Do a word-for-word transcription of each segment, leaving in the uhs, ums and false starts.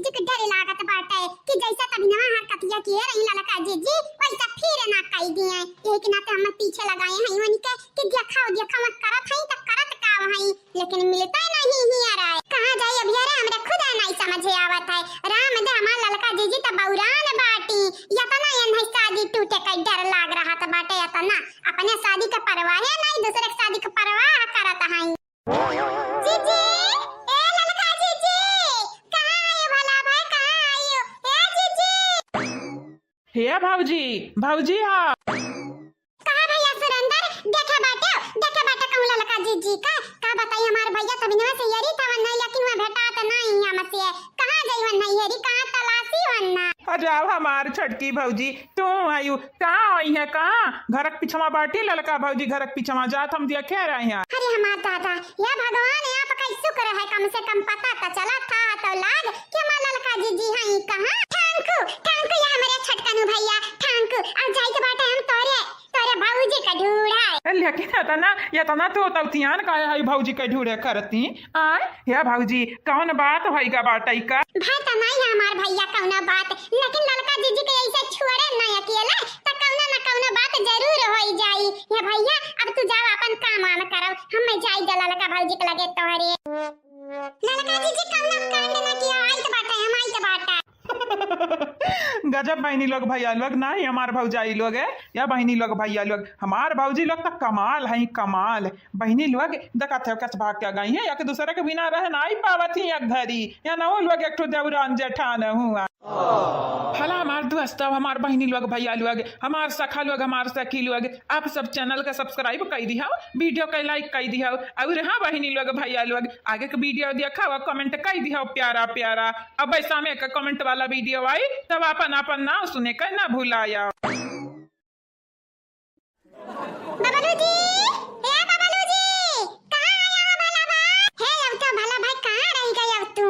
जिक डर लागत बाटे कि जैसा तभी नवा हरकतिया किए रही ललका जीजी, वैसा फिर ना कई दिए। यही के नाते हम पीछे लगाए हैं उनके कि देखा, देखा मत करत हई त करत का हई, लेकिन मिलता नहीं ही अरे। कहाँ जाई अब यार, हमरा खुद नहीं समझे आवत है। राम दे हमार ललका जीजी त बौरान बाटी, यतना एन्हई शादी टूटे का डर लाग रहत बाटे, यतना अपने शादी का परवाहे नहीं, दूसरे के शादी का परवाह करत हई। जीजी, ए ललका जीजी, कहाँ आयो भला भाई, कहाँ आयो? ए जीजी। हे भौजी, भौजी हा। कहाँ भैया सुरेंद्र, देखे बाटे, देखे बाटे कहूँ ललका जीजी का? का बताई हमार भैया तभी ना से यरी था वन्ना, लेकिन वह भेटा त नहीं हमसे। कहाँ गई वन्ना यरी, कहाँ तलाशी वन्ना? अरे अब हमार छोटकी भौजी, तू आयु, कहाँ आई है, कहाँ? घरक पिछवा बाटी ललका भौजी, घरक पिछवा जात हम देखे रहे हैं। अरे हमार दादा, या भगवान, आपका शुक्र है, कम से कम पता त चला था तो लाग कि हमार ललका जीजी हैं कहाँ। ठांकू, ठांकू या हमारे छोटकनू भैया, ठांकू, अब जाइत बाटे हम तोरे, तोरे भौजी का ढूंढा। ए, लेकिन एतना, एतना तू तौतियान काहे है भौजी का ढूंढे करती? आय, हे भौजी, कौन बात होइगा बाटई का? भाई त नहीं है हमार भैया कौनो बात, लेकिन ललका जीजी के ऐसे छोड़े नहीं अकेले, त कौनो न कौनो बात जरूर होई जाई। हे भैया, अब तू जाओ अपन काम वाम करो, हम मैं जाई जा ललका भौजी के लगे तोहरे। ललका जीजी कौनो कांड न किया, आइत बाटे, हम आइत बाटा। गजब बहिनी लोग भैया लोग, नाही हमार भौजाई लोग है, या बहिनी लोग भैया लोग, हमार भौजी लोग त कमाल है, कमाल। बहिनी लोग देखत है कस भाग के गई है, एक दूसरे के बिना रह नाई पावत ही एक घरी। या नौ लोग एक ठो देवरान जेठान हुआ। भला हमार दोस्त, हमार बहिनी लोग भैया लोग, हमार सखा लोग, हमार सखी लोग, आप सब channel का subscribe कई दिहाओ, video का like कई दिहाओ। और हाँ बहिनी लोग भैया लोग, आगे के video देखा हुआ comment कई दिहाओ प्यारा प्यारा। अब ऐसा में एक comment वाला video आई, तब अपन अपन नाम सुने का ना भुलाया। बबलू जी, ए बबलू जी, कहाँ आया हो भला भाई? हे अब तो भला भाई कहाँ रह गए अब तू?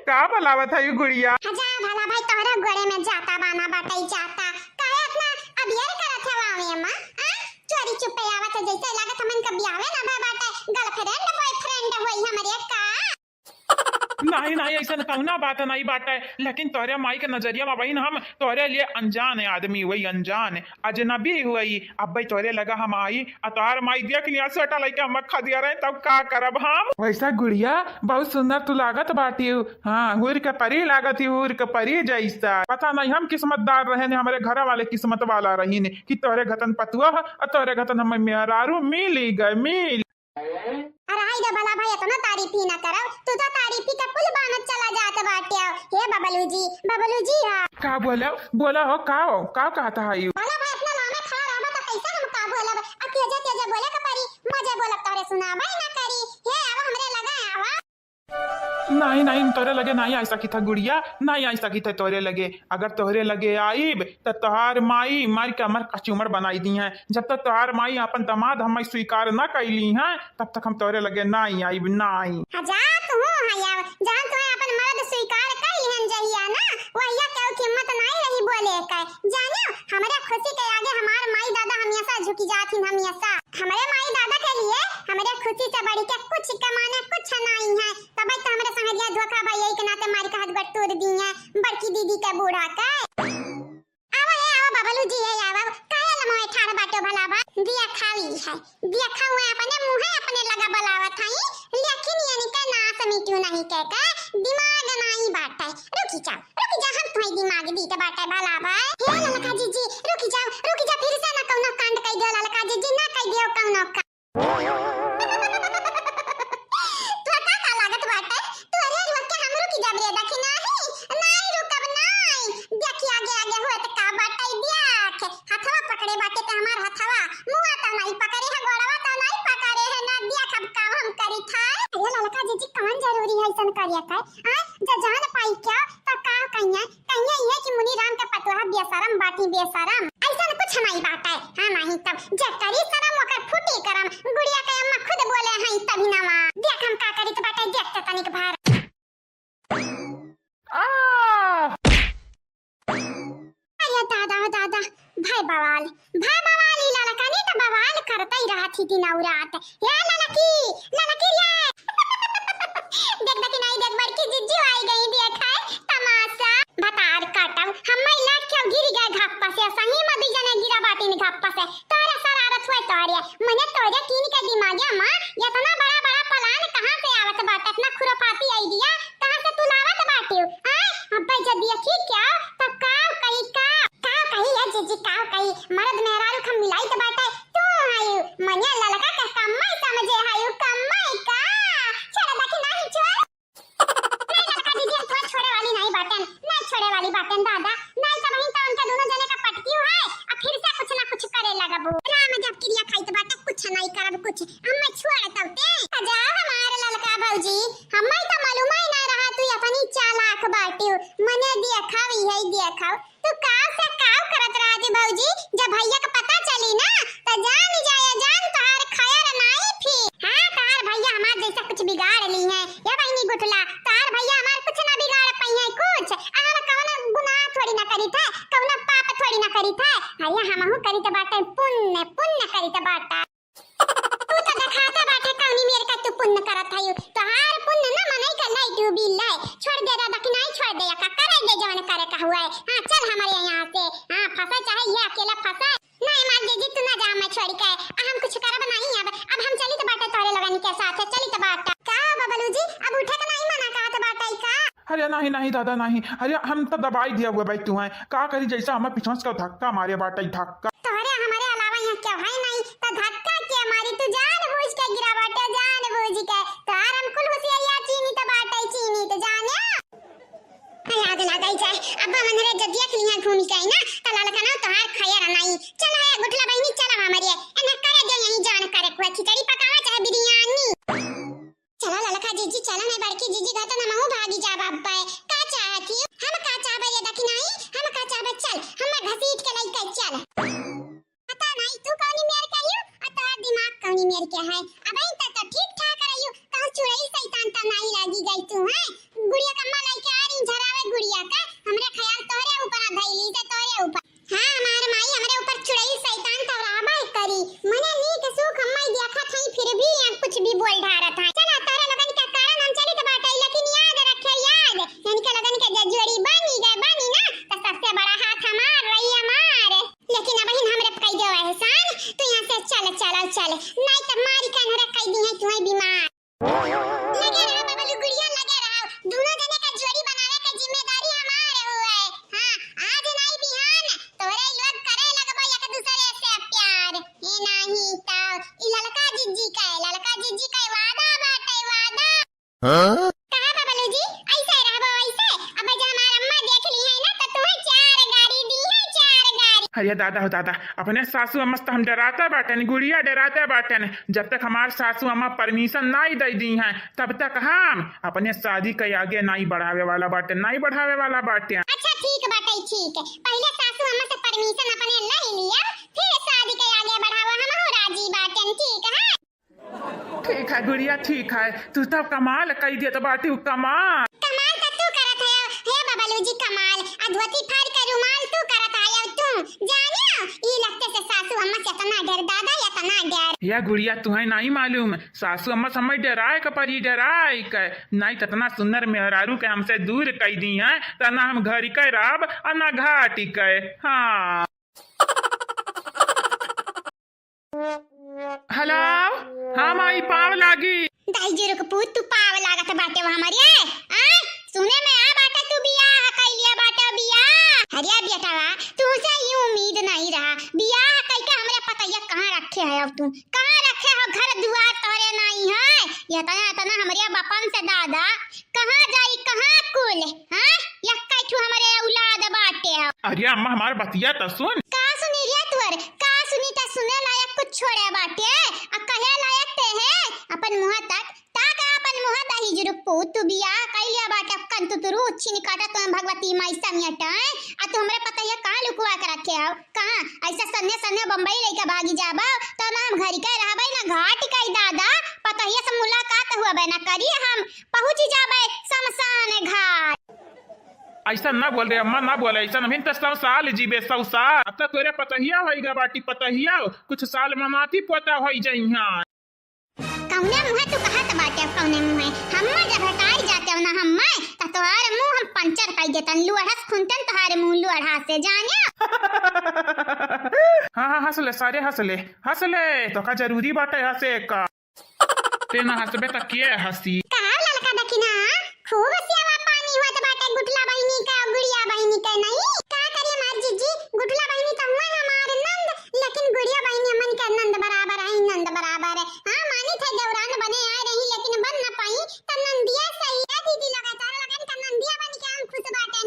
का बोलावत है यू गुड़िया? अच्छा भला भाई तोहरे गोड़े में जाता बाना बाटई जाता। काहे इतना अबियर करत है वावे अम्मा? आ? चोरी चुप्पे आवत है जैसे लागत हमन का ब्याहे ना भय बाटे। Girlfriend boyfriend होई हमरे का? नाही, नाही, ऐसन कौना बात नहीं बाटे, लेकिन तोहरे माई के नजरिया में बहिन हम तोहरे लिए अनजान आदमी हुई, अनजान, अजनबी हुई। अब्बे तोहरे लगा हम आई, आ तोहार माई देख लिया, सोटा लइके हम खा दिया रहे, तब का करब हम? वैसा गुड़िया, बहुत सुंदर तू लागत बाटी। हाँ, हुर के परी लागत ही, हुर के परी जैसा। पता नहीं हम किस्मतदार रहे ने, हमरे घर वाले किस्मत वाला रही ने कि तोहरे घतन पतुआ ह, आ तोहरे घतन हमें मेहरारू मिली गए, मिल। अरे हाय रे भला भाई, इतना तारीफ ही ना करब, तू तो तारीफी का पुल बानत चला जात बाटे। हे बबलू जी, बबलू जी हा। का बोला, बोला हो, का हो, का कहता है यू? भला भाई, इतना लामे खड़ा रहबा तो कैसे हम का बोलब? आ तेजा तेजा बोले के परी, मजे बोलब तोरे सुनाबे ना करी। हे आवा हमरे लगा आवा। नाही, नाही, तोरे लगे नाही आई सकी था गुड़िया, नाही आई सकी था तोरे लगे। अगर तोहरे लगे आइब, त तोहार माई मार के हमर कचूमर बनाई दी हैं। जब तक तोहार माई आपन दामाद हमें स्वीकार न कैली हैं, तब तक हम तोहरे लगे नाही आइब, नाही। हाँ, जा तू, हाँ, आव। जहाँ तू अपन मर्द स्वीकार कैली हैं जहिया ना, वहिया केहू की हिम्मत नाही रही बोले के। जानियो, हमरे खुशी के आगे हमार माई दादा हमेशा झुकी जात हिन, हमेशा। हमरे माई दादा के लिए हमरे खुशी से बढ़ के कुछ के माने कुछ नाही है। तबे तो हमरे संगरिया धोखा भाई यही के नाते मार के हाथ गोड़ तोड़ दी है बड़की दीदी के बूढ़ा के। आवा ए, आवा बबलू जी, ए आवा। काहे लमोए ठाड़ बाटो भला बा? दिया खावी है। दिया खाऊ है अपने मुँहे अपने लगा बलावत हई, लेकिन इनके नाश मिटू नहीं के, के दिमाग नाही बाटे। रुकी जाओ, रुकी जा, हम तुम्हें दिमाग दीत बाटे भला बा। हे ललका जीजी, रुकी जाओ, रुकी जा, फिर से ना कौनो कांड कई दियो ललका जीजी, ना कई दियो कौनो का तोहका का लागत बाटे? तोहरे रुक के हम रुक जाब रे, देखी नाही, नाही रुकब नाही। देखी आगे आगे होत का बाटे, देख। हथवा पकड़े बाटे ते हमार हथवा। मुआ तो नाही पकड़े है, गोड़वा तो नाही पकड़े है, ना देख अब का हम करी था। अरे ललका जीजी, कौन जरूरी है ऐसन करिया का? आ, जो जान पाई क्या, तो का कहिया? कहिया ये कि मुनी राम के पतोहा बेशरम बाटी, बेशरम। ऐसन कुछ नाही बाटे। हाँ, नाही तब जे करी शरम ओकर फूटी करम। गुड़िया के अम्मा खुद बोले हैं तभी नवा। देख हम का करी तो बाटे, देख तो तनिक भर। आ! अरे दादा, दादा, भाई बवाल, भाई बवाल, ई ललका नहीं तो बवाल करता ही रहत ही दिन और रात। हे ललकी, ललकी रे। देख, देख, नाही देख, बड़की जिज्जी आई नहीं छोड़े वाली बाटेन दादा, नहीं तो वहीं तो उनके दोनों जने का पटकी है, अब फिर से कुछ ना कुछ करे लगबू। राम जब किरिया खाइत बाटे, कुछ नहीं करब कुछ, हम मैं छोड़ तौते। जा हमार ललका भौजी, हमें तो मालूम ही ना रहा तू अपनी चालाक बाटियो, मने दिया खाव, यही दिया खाव। तू काव से काव करत रहा जी भौजी, जब भैया का पता चली ना, तो जान जाए जान तोहार खैर नाई फिर। हाँ, तोहार भैया हमार जैसा कुछ बिगाड़ ली है। या बहिनी गुठला, तोहार भैया हमार कुछ ना बिगाड़ पाई है कुछ। आ हम कौनो गुनाह थोड़ी ना करी थे, कौनो पाप थोड़ी ना करी थे। भैया हमहू करी तो बाटे पुण्य, पुण्य करी तो बाटे। तू तो देखाते बाटे कौनी मेर का तू पुण्य करत है। तोहार पुण्य ना मनई का लाई डूबी लाई। छोड़ दे दादा कि नहीं छोड़ दे, का करे दे जवन करे का हुआ है। हाँ, चल हमारे यहाँ से। हाँ, फंसे चाहे ये अकेला फंसे। नहीं मार दीदी, तू ना जा मैं छोड़ के। आ हम कुछ करब नहीं अब। अब हम चली तो बाटे तोहरे लोगन के साथ, चली तो बाटे। का हो बबलू जी, अब उठे का नहीं मना कहत बाटे का? अरे नहीं, नहीं दादा, नहीं। अरे हम तो दबाई दिया हुआ भाई तू है। का करी, जैसा हमें पीछे से धक्का मारे बाटे, धक्का। तोहरे हमरे अलावा यहाँ केहू है नहीं, तो धक्का के मारी? तू जानबूझ के गिरा बाटे, जानबूझ के। तोहार हम कुल होशियारिया चीनी तो बाटे, चीनी तो जाने। याद ना गई जाए, अब मनरे जब देख लिया घूमी के ना, तो ललका ना तोहार खैर नहीं। चल है गुठला बहिनी, चल हमारे, एने करे दे यहीं जान करे कुआ खिचड़ी पकावा चाहे बिरयानी। चला ललका जीजी, चला नहीं बड़की जीजी घर तो नमहू भागी जा बाबा। का चाहत ही? हम का चाहबे ये दखिनाई, हम का चाहबे? चल, हम घसीट के लइके चल। पता नहीं तू कौनी मेर के आयु, आ तोहार दिमाग कौनी मेर के है। अबे तक तो ठीक ठाक रहियो, कहूँ चुड़ैल शैतान तो नहीं लागी गई तू है। गुड़िया कम्मा लइके आ रही झरावे गुड़िया का, हमरे ख्याल तोहरे ऊपर आ धइली से तोहरे ऊपर। हाँ, हमार माई हमरे ऊपर चुड़ैल शैतान तो रहबे करी। मने नीक सुख हम्मे देखत हई, फिर भी यहाँ कुछ भी बोल ढारत है। चला, तोहरे लोगन के कारण हम चलित बाटे, लेकिन याद रखे, याद। इनके लोगन के जे जोड़ी बनी गए, बनी ना, तो सबसे बड़ा हाथ हमार रही, हमार। लेकिन अब हिन हमरे पे कई दे एहसान, तू यहाँ से चल, चल, चल। नहीं तो मारी के नरे कई दी है तुम्हें बीमार। लगे रहा बबलू गुड़िया, लगे रहा। दोनों जने का जोड़ी बनावे के जिम्मेदारी हमार हुए। हाँ, आज नाई बिहान तोरे लोग करे लगबो एक दूसरे से प्यार। ये नहीं तो ई ललका जिज्जी का, ललका जिज्जी का वादा बाटे, वादा। हाँ? कहा बबलू जी, ऐसे रहबो ऐसे? अब जब हमार अम्मा देख ली है ना, तो तुम्हें चार गारी दी है, चार गारी। अरे दादा हो दादा, अपने सासू अम्मा से तो हम डराते बाटन, गुड़िया डराते बाटन। जब तक हमार सासू अम्मा permission नाई दे दी हैं, तब तक हम अपने शादी के आगे नाई बढ़ावे वाला बाटे, नाई बढ़ावे वाला बाटे। अच्छा ठीक बाटे, ठीक। पहले सासू अम्मा से permission अपने ले लिया, फिर शादी के आगे बढ़ावा, हम हो राजी बाटन, ठीक है? ठीक है गुड़िया, ठीक है, तू तो कमाल कई देत बाटू, कमाल। कमाल तो तू करत है, हे बबलू जी, कमाल। आ धोती फाड़ के रुमाल तू करत है, अब तू जानियो, ई लगते से सासू अम्मा से इतना डर, दादा इतना डर। या गुड़िया, तुहे नहीं मालूम, सासू अम्मा से हमें डराए के परी, डराए के। नहीं तो इतना सुंदर मेहरारू के हमसे दूर कई दी हैं, तो ना हम घर के रहब और ना घाट के। हाँ। हेलो, हाँ माई, पाँव लागी। दाई जी रुक पूत, तू पाँव लागत बाटे वो हमारी, ए? आ? सुने में आ बाटे तू बियाह कइ लिया बाटे बियाह। अरे बेटवा, तू से ई उम्मीद नहीं रहा। बियाह कइ के हमरे पतैया कहाँ रखे है अब तू? कहाँ रखे हो? घर दुआर तोरे नहीं है। इतना, इतना हमरे बपन से दादा कहाँ जाई, कहाँ कुल? हाँ? यक्का ठू हमरे औलाद बाटे हो। अरे अम्मा, हमार बतिया त सुन। का सुनी रे तुअर? का सुनी त सुने लायक कुछ छोड़े बाटे। आ कहे लायक ते है अपन मुँह तक। ता का अपन मुँह दही जुरुक पूत, तू बियाह कइ लिया बाटे, कन तू तुरु उच्छी निकाटा, तुम्हें भगवती माई समियाटा है। आ तू हमरे पतैया कहाँ लुकुआ के रखे हो? कहाँ? ऐसा सन्ने सन्ने बम्बई लइके भागी जाबो, तो ना हम घर के रहबे, ना घाट के दादा। पतहिया से मुलाकात हुआ बे ना करी, हम पहुँच जाबे शमशान घाट। ऐसा ना बोल रे अम्मा, ना बोले ऐसा। हम तो सौ साल जीबे, सौ साल। अब तो तोरे पतहिया होइगा बाटी, पतहिया, कुछ साल में नाती पोता होई जइहाँ। कौने मुँहे तू कहत बाटे, कौने मुँहे? हम्मा जब हटाई जाते हो ना हम्मा, त तोहार मुँह हम पंचर कइ देतन, लुअढ़स खुनतन तोहार मुँह लुअढ़ा से, जाने? हाँ, हाँ, हँस ले सारे, हँस ले, हँस ले, तो का जरूरी बाटे हँसे का? ते ना हँसबे त के हँसी? का ललका दखिना, खूब सेवा पानी होत बाटे गुठला बहिनी का, गुड़िया बहिनी का नहीं? का करी हमार जीजी, गुठला बहिनी त हुआ हमार नंद, लेकिन गुड़िया बहिनी हमन के नंद बराबर है, नंद बराबर। हाँ, मानी थे देवरान बने आए रही, लेकिन बन न पाई, त नंदिया सही है दीदी, लगातार लगन का नंदिया बन के हम खुश बाटे।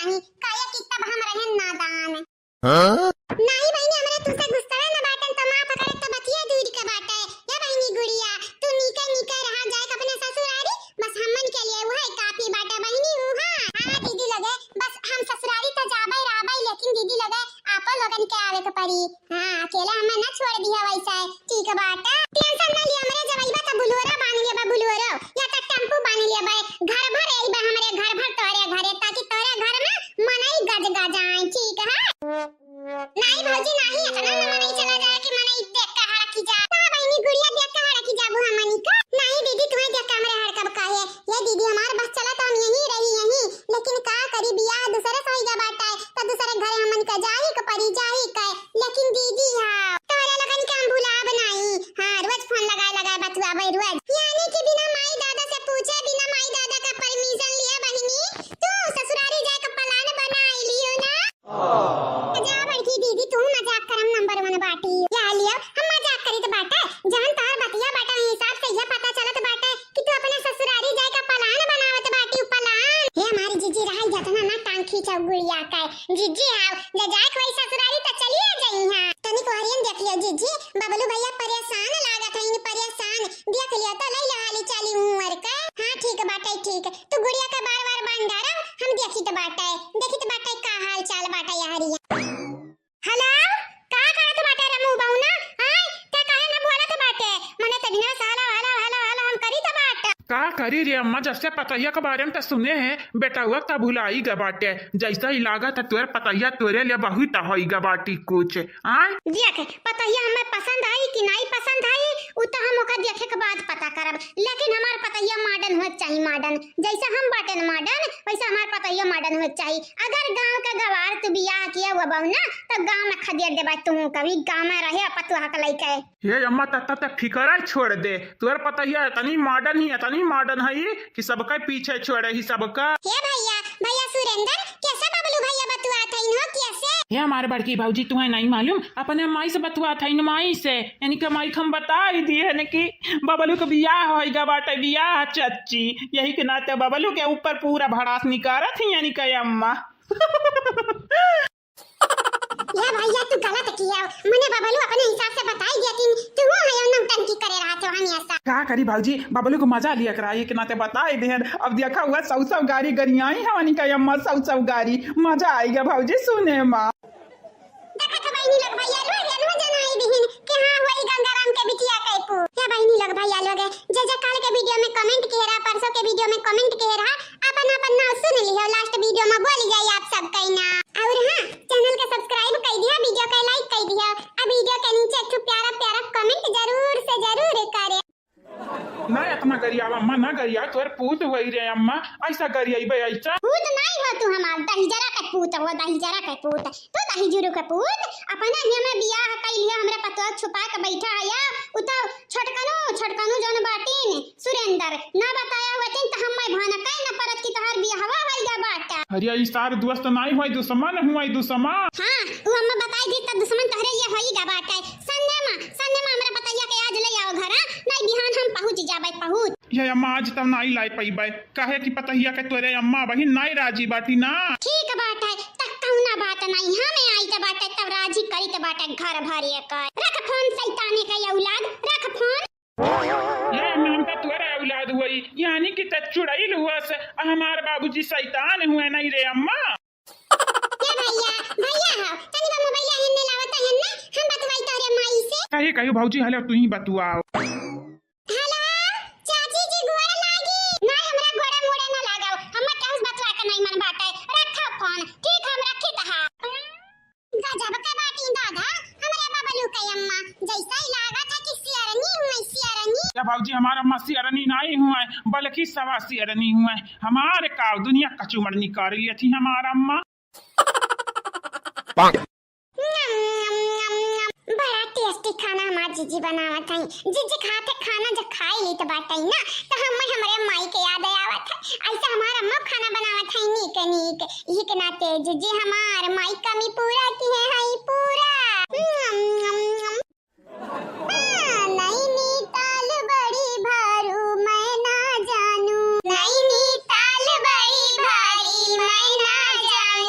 काहे कि तब हम रहन नादान। हाँ? नाही बहिनी, हमरे तुसे गुस्सा न बाटन, तो माफ करे, तो बतिया दूर के बाटे। या बहिनी गुड़िया, तू नीके नीके रहा, जाए के अपने ससुरारी, बस हमन के लिए वही काफी बाटे बहिनी। ऊ हाँ, हाँ दीदी लगे, बस हम ससुरारी तो जाबे रहबे, लेकिन दीदी लगे आपो लोगन के आवे के पड़ी। हाँ, अकेले हमें न छोड़ दिया वैसे। ठीक बाटे, tension न लिया, हमरे जब अइबा त बुलोरो बांध लेबा, बुलोरो या त टेम्पू बांध लेबा। घर भर अइबा हमरे घर भर तोहरे घरे, ताकि तोहरे घर में मनई गज गजाए। ठीक है? नाही भौजी नाही, इतना न मनई चला जाए कि मनई देख के हड़की जा। ना बहिनी गुड़िया देख के हड़की जाबू हमनी का। नाही दीदी, तुम्हें देख के हमरे हड़कब काहे? ये दीदी हमार बस चला तो हम यहीं रही यहीं, लेकिन का करी बियाह दूसरे से होइगा बाटे, तो दूसरे घरे हमन का जाही के परी जाही के। लेकिन दीदी हाँ, तोहरे लगन के हम भुलाब नाही। हाँ, रोज फोन लगाए लगाए बतुआबे रोज। यानी कि बिना माई दादा से पूछे, बिना माई दादा का परमिशन लिए बहिनी, तू ससुरारी जाए का प्लान बनाई लियो ना? जा बड़की दीदी, तू मजाक करम नंबर वन बाटी। या लियो, हम मजाक करीत बाटे। जहन तोहर बतिया बाटे, हिसाब से यह पता चलत बाटे कि तू अपने ससुरारी जाए का प्लान बनावत बाटी, उ प्लान। हे हमारी जीजी, रहा जतना ना टांग खींचा गुड़िया का। जीजी आओ, जे जाए कोई ससुरारी त चलिए जाई हाँ। तनी कोहरियन देख लियो जीजी, बबलू भैया परेशान लागत हईन, परेशान। देख लियो तो लई लो हाली चाली उमर का। हाँ ठीक बाटे, ठीक। तू गुड़िया का बार बार बांध डारा, हम देखी त बाटे, देखी त बाटे का हाल चाल बाटे यारिया। हेलो, का करत बाटे रे मुंह बउना? आय, ते काहे ना बोलत बाटे? मने ते बिना साला वाला वाला वाला हम करी त बाटे। का करी रे अम्मा, जैसे पतैया के बारे में त सुने हैं, बेटउआ त भुलाई ग बाटे। जैसा ही लागत है तोर पतैया तोरे लिए बहुत होई ग बाटी कुछ। आय? देख, पतैया हमें पसंद आई कि नहीं पसंद आई, उ त हम ओकर देखे के बाद पता करब। लेकिन हमार पतैया modern होए के चाही, modern। जैसे हम बाटेन modern, वैसे हमार पतैया modern होए के चाही। अगर गांव के गवार तू बियाह किया हुआ बहू ना, तब गांव में खदेड़ देबा तू, कभी गांव में रहे पतुआ के लइके। हे अम्मा, तत्ता तक फिकराई छोड़ दे। तोर पतैया इतनी modern ही, इतनी modern है कि सबका पीछे छोड़े ही सबका। हे भैया, भैया सुरेंद्र, कैसे बबलू भैया बतुआत हईन हो, कैसे? हे हमारे बड़की भौजी, तुम्हें नहीं मालूम, अपने माई से बतुआत हईन, माई से। यानी कि माई के हम बताई दिए है कि बबलू के बियाह होइगा बाटे, बियाह चच्ची। यही के नाते बबलू के ऊपर पूरा भड़ास निकारत ही यानी कि अम्मा। या भैया, तू गलत किया। मने बबलू अपने हिसाब से बताई दिया कि तू हो है नौटंकी करे रहा तो हमेशा। का करी भौजी, बबलू को मजा लिया करा, ये के नाते बताई देहन। अब देखा हुआ सौ सौ गारी गरियाई हमनी का अम्मा, सौ सौ गारी। मजा आइगा भौजी सुने मा। देखा तो बहिनी लोग भैया लोग एनवा जनाई दिहिन कि हाँ वही गंगाराम के बिटिया कैपू। या बहिनी लोग भैया लोग, जे जे काल के video में comment किहे रहा, परसों के video में comment किहे रहा, अपन अपन नाम सुन लिहो, last video में बोल जाई आप सब कई ना। और हाँ, channel के subscribe कई दिया, video के like कई दिया, आ video के नीचे एक ठो प्यारा प्यारा comment जरूर से जरूर करे। ना इतना गरियावा अम्मा, ना गरिया, तोर पूत होई रे अम्मा, ऐसा गरियाई बे ऐसा। पूत नहीं हो तू हमार, दहिजरा के पूत हो, दहिजरा के पूत। तू दहिजुरु के पूत, अपना ही हमें बियाह कई लिया, हमरे पतोह छुपा के बैठा है या, उ तो छोटकनू, छोटकनू जौन बाटिन, सुरेंदर, ना बताया हुआ चिन त हम्मे भनकै न परत कि तोहार बियाहवा होइगा बाटे। अरे, ई सार दोस्त नाई होई, दुश्मन हुआ, दुश्मन। हाँ, उ अम्मा बताई दी त दुश्मन तोहरे ये होइगा बाटे। सन्ने मा, सन्ने मा हमरा पतैया के आज ले आओ घर, हाँ? नहीं बिहान हम पहुँच जाबै, पहुँच। ये अम्मा आज तब नाई लाई पइबै, काहे कि पतैया के तोरे अम्मा बहिन नाई राजी बाटी ना। ठीक बाटे, त कौना बात नाई, हमें आई त बाटे, तब राजी करी त बाटे घर भर एक। रख फोन सैताने के औलाद, रख फोन। ये अम्मा, हम तो तोरे औलाद हुई, यानी कि ते चुड़ैल हुआ से, आ हमार बाबूजी शैतान हुए नहीं रे अम्मा। ए भैया, भैया हो, तनी बा मोबाइल हेन्ने लावत हेन्ने, हम बतवाई तोरे माई से। कही, कही भौजी, हेलो, तू ही बतुआओ। हेलो, चाची जी गोड़ लागी। नहीं, हमरा गोड़े मोड़े ना लगाओ, हम केहू से बतवा के नहीं मन बाटे। रखा फोन, ठीक, हम रखी तहा। गजब के बाटी दादा, हमरे बबलू के अम्मा, जैसा ही लागत है कि शेरनी हुए, शेरनी। या भौजी, हमार अम्मा शेरनी नहीं हुए, बल्कि सवा शेरनी हुए। हमारे का दुनिया कचूमर निकाल लिया थी हमार अम्मा। नम, नम, नम, नम। बड़ा tasty खाना हमार जीजी बनावत हई। जीजी खाते खाना जब खाई ली तो बाटे ना, तो हमें हमरे माई के याद आवत है। ऐसे हमार अम्मा खाना बनावत हई नीक नीक। यही के नाते जीजी हमार माई कमी पूरा की है, हई पूरा। नम, नम, नम। हाँ, नैनीताल बड़ी भारू मैं ना जानू। नैनीताल बड़ी भारी मैं ना जानू।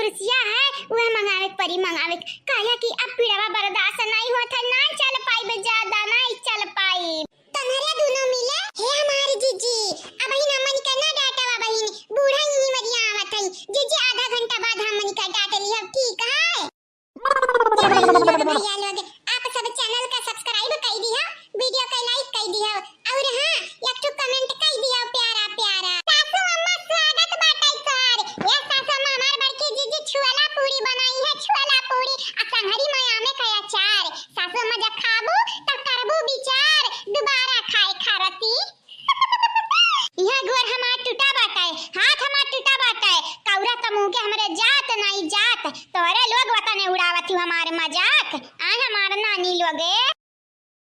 खुशिया है, वह मंगावे के परी, मंगावे के। काहे कि अब पीड़वा बर्दाश्त नहीं होत है, नहीं चल पाइब ज्यादा, नहीं चल पाइब। तन्हरे दुनो मिले, हे हमारी जीजी, अबहिन हमन के ना डांटवा बहिन, बूढ़ा ही मरिया आवत है। जीजी आधा घंटा बाद हमन का डांट लिहब, ठीक है? भैया लोग, आप सब channel का subscribe कई दिया, video का like कई दिया, और हाँ, एक ठो comment कई दिया प्यारा प्यारा। सासू अम्मा स्वागत बाटे तोहार। ये सासू अम्मा हमार बड़की जीजी छुअला पूरी बनाई है, छुअला पूरी, आ संघरी में आमे का अचार। सासू अम्मा जब खाबू, तब करबू विचार, दोबारा खाए खारती। यह गोड़ हमार टूटा बाटे, हाथ हमार टूटा बाटे, कौरा त मुँह के हमरे जात नाई जात, तोहरे लोग वतने उड़ावत हू हमार मजाक, आय हमार नानी लोगे।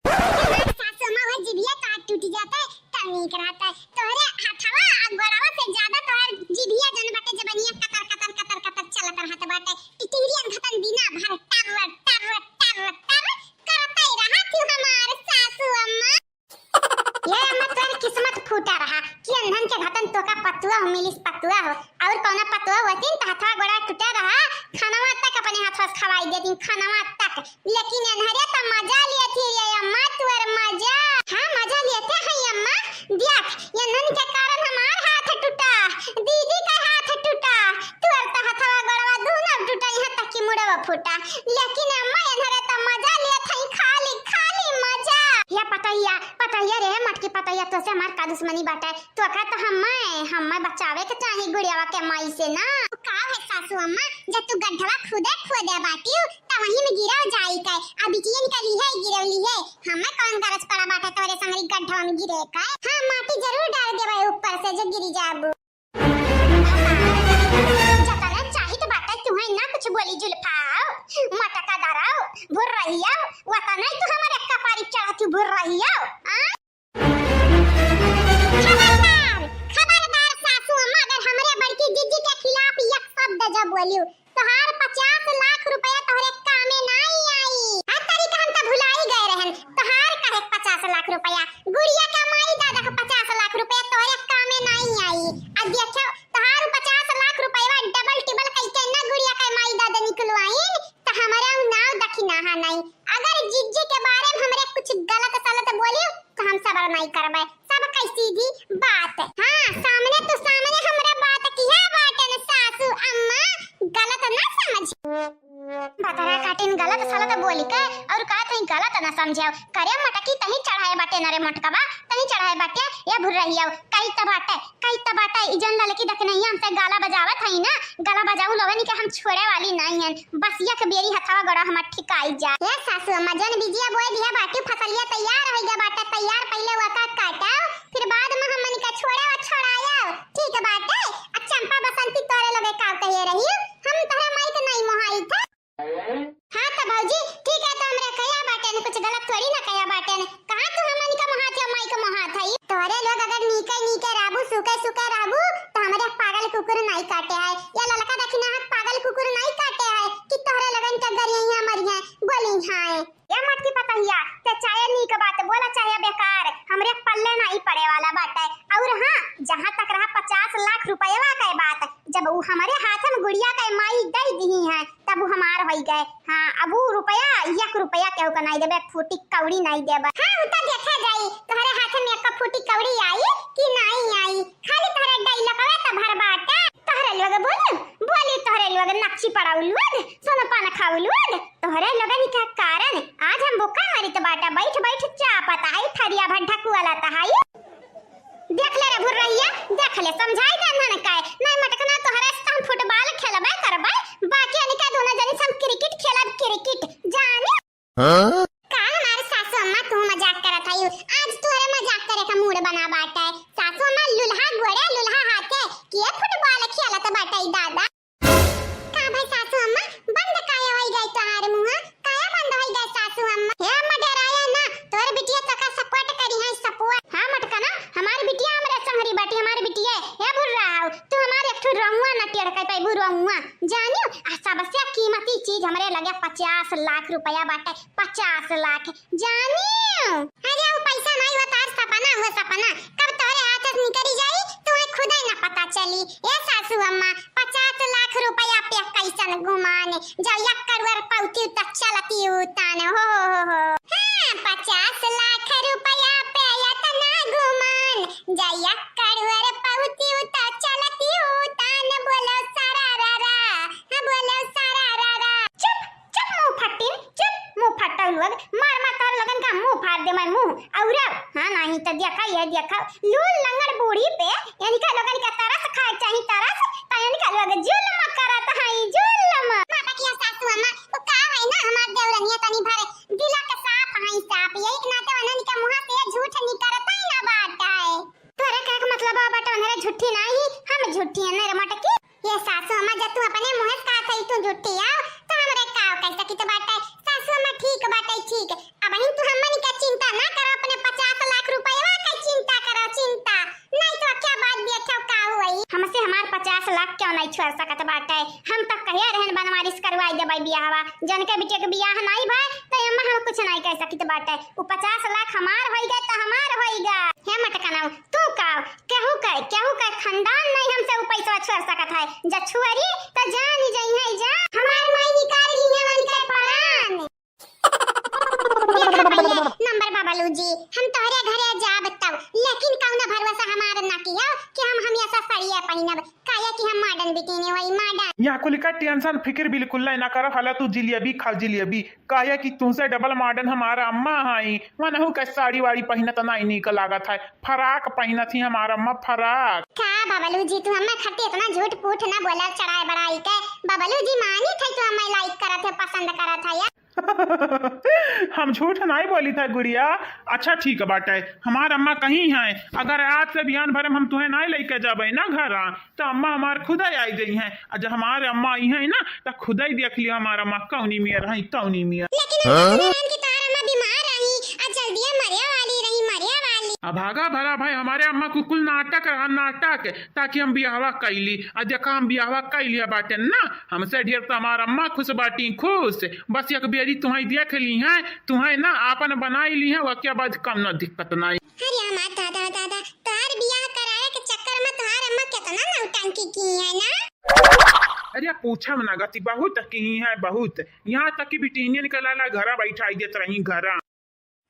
हमार सासू अम्मा वह जिभिया तोहार टूट जाते, तब नीक रहते। तोहरे हथवा आ गोड़वा से ज्यादा तोहार जिभिया जन बाटे जबनिया कतर, कतर, कतर, कतर चलत रहत बाटे। टिटिहरी अनघतन दिना भर टर, टर, टर, टर करते रहत हू हमार सासू अम्मा। ये अम्मा, तोर किस्मत फूटा रहा कि अनधन के घतन तोका पतुआ हो मिलिस, पतुआ हो। और कौना पतुआ होतिन त हथवा गोड़ा टूटा रहा, खानवा तक अपने हाथ से खवाई देतिन, खानवा तक। लेकिन एन्हरे त मजा लेती रे अम्मा, तोर मजा। हाँ, मजा लेते हैं अम्मा। देख, एन्हन के कारण हमार हाथ टूटा, दीदी का हाथ टूटा, तोर त हथवा गोड़वा दोनों टूटा, यहाँ तक कि मुड़वा फूटा। लेकिन अम्मा, एन्हरे त मजा लेत हई, खाली, खाली मजा। या पतैया, पतैया रे, मटकी पतैया, तोसे हमार का दुश्मनी बाटे? तोका त हम्मे, हम्मे बचावे के चाही गुड़ियावा के माई से ना। का है सासू अम्मा, जब तू गड्ढवा खुदे खोदे बाटियो, त वहीं में गिरव जाई के। अब बिटियन के लिए गिरव लिए, हम्मे कौन गरज पड़ा बाटे तोरे संगरी गड्ढवा में गिरे के? हाँ, माटी जरूर डाल देबे ऊपर से, जो गिरी जाबू। जतने चाहित बाटे तुहैं ना कुछ बोली जुल्फाओ, मटका दराओ, भुर्रहियाओ, वतने तू हमरे कपारी चढ़त हू भुर्रहियाओ, आ? खबरदार, खबरदार सासू अम्मा, अगर हमरे बड़की जीजी के खिलाफ एक शब्द जब बोलियो, तोहार पचास लाख रुपया तोहरे कामे नाई आई। आ तरीका हम त भुलाई गए रहन, तोहार काहे पचास लाख रुपया? गुड़िया के माई दादा के पचास लाख रुपया तोहरे कामे नाई आई। आ देखो, तोहार पचास लाख रुपया डबल टिबल कई के ना गुड़िया के माई दादा निकलवाइन, त हमारा नाव दखिनाहा नाई। अगर जीजी के बारे में हमरे कुछ गलत सलत बोलियो, त हम सबर नाई करबे। सबके सीधी बात। हाँ, सामने तू सामने हमरा बात किहा बाटेन सासू अम्मा, गलत ना समझ। बतरा काटिन गलत सलत बोली के और का तहीं गलत ना समझाओ। करे मटकी तहीं चढ़ाए बाटे ना रे मोटकवा, तहीं चढ़ाए बाटे ये भुर्रहियाओ। कही त बाटे, कही त बाटे, ई जन ललकी दखिनहिया हमसे गाला बजावत हई ना, गाला बजाऊ लोगन के हम छोड़े वाली नाई हन। बस एक बेरी हथवा गोड़ा हमार ठिकाई जा। ए सासू अम्मा, जन बिजिया बोए दिया बाटी, फसलिया तैयार होइ गया बाटा, तैयार पहिले वका काटा, फिर बाद में हमन का छोड़ा छोड़ाया। ठीक बाटे, आ चंपा बसंती तोरे लोगे का कहे रही, हम तोहरे माई के नहीं मोहाई था। हाँ तो भौजी, ठीक है, तो हमरे कहिया बाटे ने, कुछ गलत थोड़ी ना कहिया बाटे ने। कहाँ तू हमन का मोहात या माई के मोहात है? तोहरे लोग अगर नीके नीके रहबू, सुखे सुखे रहबू, तो हमरे पागल कुकुर नहीं काटे है। या ललका दखिना है, पागल कुकुर नहीं काटे है कि तोहरे लगन के गरिया मरिया बोली हाँ। या मटकी पतहिया, ते चाहे नीक बात बोला चाहे बेकार, हमरे पल्ले नहीं पड़े वाला बाटे। और हाँ, जहाँ तक रहा पचास लाख रुपयवा के बात, जब उ हमरे हाथ में गुड़िया के माई दे दिही है, तब उ हमार होई गए। हाँ, अब उ रुपया, एक रुपया केहू के नहीं देबे, एक फूटी कौड़ी नहीं देबे। हाँ, उ तो देखे जाई, तोहरे हाथ में एक फूटी कौड़ी आई कि नहीं आई, खाली तोहरे डायलॉगवे तो भर बाटे। तोहरे लोग बोलू, बोली तोहरे लोग नक्ची पड़ाऊ लोग, सोनपान खाऊ लोग, तोहरे लोगन के कारण आज हम भूखा मरित बाटा, बैठ बैठ चापत आई, थरिया भर ढकुआ लाता है। देख ले रे भुर्रहिया, देख ले, समझाई दे नन काय। नहीं मटकना तोहरे से हम फुटबॉल खेलबे करबे, बाकी अनिका दोनों जनी से हम क्रिकेट खेलब, क्रिकेट। जानी? हाँ? का हमार सासू अम्मा तू मजाक करत हई? आज तोहरे मजाक करे का मूड बना बाटे। सासू अम्मा लुल्हा गोड़े लुल्हा हाथे के फुटबॉल खेलत बाटे दादा। का भाई सासू अम्मा, बंद काहे होई गई तोहार मुंह? काहे बंद होई गई सासू अम्मा? हे अम्मा, डराया ना, तोर बिटिया तोका support करी है, support। हाँ मटकना, हमार बिटिया हमरे संगरी बाटी, हमार बिटिया। हे भुर्राव, तू हमार एक ठो रउआ ना टेढ़ कर पाइबू, रउआ। जानियो, आ सबसे कीमती चीज हमरे लगे पचास लाख रुपया बाटे, पचास लाख। जानियो। अरे, वो पैसा नहीं, वो तार सपना, वो सपना कब तोरे हाथ से निकली जाई, तुम्हें खुदे ना पता चली। ए सासू अम्मा, पचास लाख लाख रुपया पे कैसन गुमान, जब एक करोड़ पौती त चलती उतान, हो, हो, हो, हो। हाँ, पचास लाख रुपया पे इतना गुमान, जब एक करोड़ पौती त चलती उतान, बोलो सारा रा रा, हाँ, बोलो सारा रा रा। चुप, चुप मुंह फटिन, चुप मुंह फटल लोग, मार मार तोहरे लोगन का मुंह फाड़ दे मैं मुंह। और हाँ, नहीं तो देखा, ये देखा, लूल लंगड़ बूढ़ी पे इनका लोगन का तरस खाए चाही, तरस, तो इनका लोग जुल्म करत हई, जुल्म। माता की सासू अम्मा, वो का है ना, हमार देवरनिया तनी भर दिला के साफ हई, साफ, यही के नाते उन्हन के मुंह से झूठ निकरत ही ना बाटे। तोरे कहे के मतलब बा, बाटे उन्हरे झूठी नाही, हम झूठी है, नहीं रे मटकी। ये सासू अम्मा, जब तू अपने मुंह से कहत हई तू झूठी आओ, तो हमरे का कह सकित बाटे? सासू अम्मा ठीक बाटे, ठीक। अबहिन तू हमन के चिंता ना करो, अपने पचास लाख रुपयवा के चिंता करो, चिंता। नहीं तो क्या बात भी अच्छा का हुई? हमसे हमार पचास लाख क्यों नहीं छोड़ सकत बाटे? हम तो कहिया रहन बनवारिस करवाई देबै बियाहवा। जन के बिटिया के बियाह नहीं भय, तो अम्मा हम कुछ नहीं कह सकित बाटे। उ पचास लाख हमार होई गए तो हमार होई गा। हे मटकनऊ, तू का, केहू के, केहू के खानदान नहीं हमसे उ पैसवा छोड़ सकत है। जा छुअरी त जान ही जइहै जा। हमार माई निकाल ली है उनके प्राण। देखा पहिले नंबर बबलू जी, हम तोहरे घरे जाब तब, लेकिन कौनो भरोसा हमार ना किया कि हम हमेशा सड़िया पहिनब, काहे कि हम modern बिटिन वही modern। यहाँ कुल का tension फिक्र बिल्कुल नहीं ना करो, हला तू जिलेबी खा जिलेबी। काहे कि तुमसे double modern हमार अम्मा हई, वनहु के साड़ी वाड़ी पहिनत नाई नीक लागत है, फराक पहिनत ही हमार अम्मा, फराक। का बबलू जी, तू अम्मा खातिर इतना झूठ फूठ ना बोला चढ़ाई बढ़ाई के। बबलू जी मानित है तू अम्मा like करत है, पसंद करत है या? हम झूठ नाई बोली था गुड़िया। अच्छा ठीक बाटे, हमार अम्मा कहीं है, अगर आज से बिहान भरे में हम तुहे नाई लेके जाबे ना घरा, तो अम्मा हमार खुदे आई जइहैं। आ जब हमार अम्मा अइहैं ना, त खुदे देख लियो हमार अम्मा कौनी मियर है, कौनी मियर। लेकिन हम तो सुने रहन कि तोहार अम्मा बीमार रही, आ जल्दिया मरे वाली रही, मरे वाली। अभागा भला भाई, हमारे अम्मा को कुल नाटक रहा, नाटक, ताकि हम बियाहवा कैली। आ देखा हम बियाहवा कैली बाटे ना, हमसे ढेर तो हमार अम्मा खुश बाटी, खुश। बस एक बेरी तुम्हें देख ली है, तुम्हें ना आपन बनाई ली है, ओके बाद कौनो दिक्कत नाई। अरे हमार दादा, दादा, तोहार बियाह करावे के चक्कर में तोहार अम्मा केतना नौटंकी की है ना? अरे पूछा ना गति, बहुत की है, बहुत। यहाँ तक कि बिटिनियन के लाला घरा बैठाई देत रही, घरा।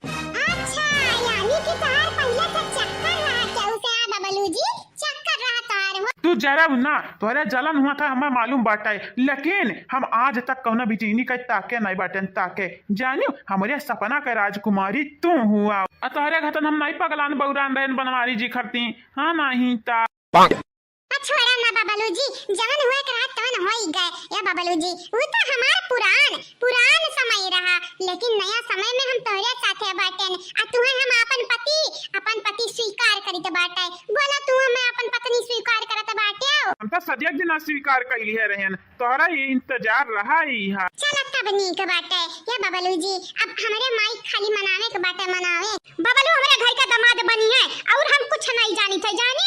अच्छा, यानी कि तोहार पहिले से चक्कर रहा केहू से, आ बबलू जी, चक्कर रहा तोहार हो। तू जरा ना, तोहरे जलन हुआ था, हमें मालूम बाटे, लेकिन हम आज तक कौनो बिटिनी के ताके नहीं बाटेन, ताके। जानियो, हमरे सपना के राजकुमारी तू हुआ। आ तोहरे घतन हम नहीं पगलान बौरान रहन बनवारी जी खरती, हाँ नहीं ता। आ छोड़ा ना बबलू जी, जवन हुए के रहा तवन होई गए। ए बबलू जी, उ तो हमार पुरान, पुरान समय रहा, लेकिन नया समय में हम तोहरे साथे बाटेन। आ तुहे हम आपन पति, आपन पति स्वीकार करित बाटे। बोला तू हमें आपन पत्नी स्वीकार करत बाटे? हम तो सदिया दिन स्वीकार कैली है रहन। तोहरा ही इंतजार रहा ही हा। चल तब नीक बाटे। ए बबलू जी, अब हमरे माई खाली मनावे के बाटे, मनावे। बबलू हमरे घर का दामाद बनी है और हम कुछ नहीं जानी थे, जानी?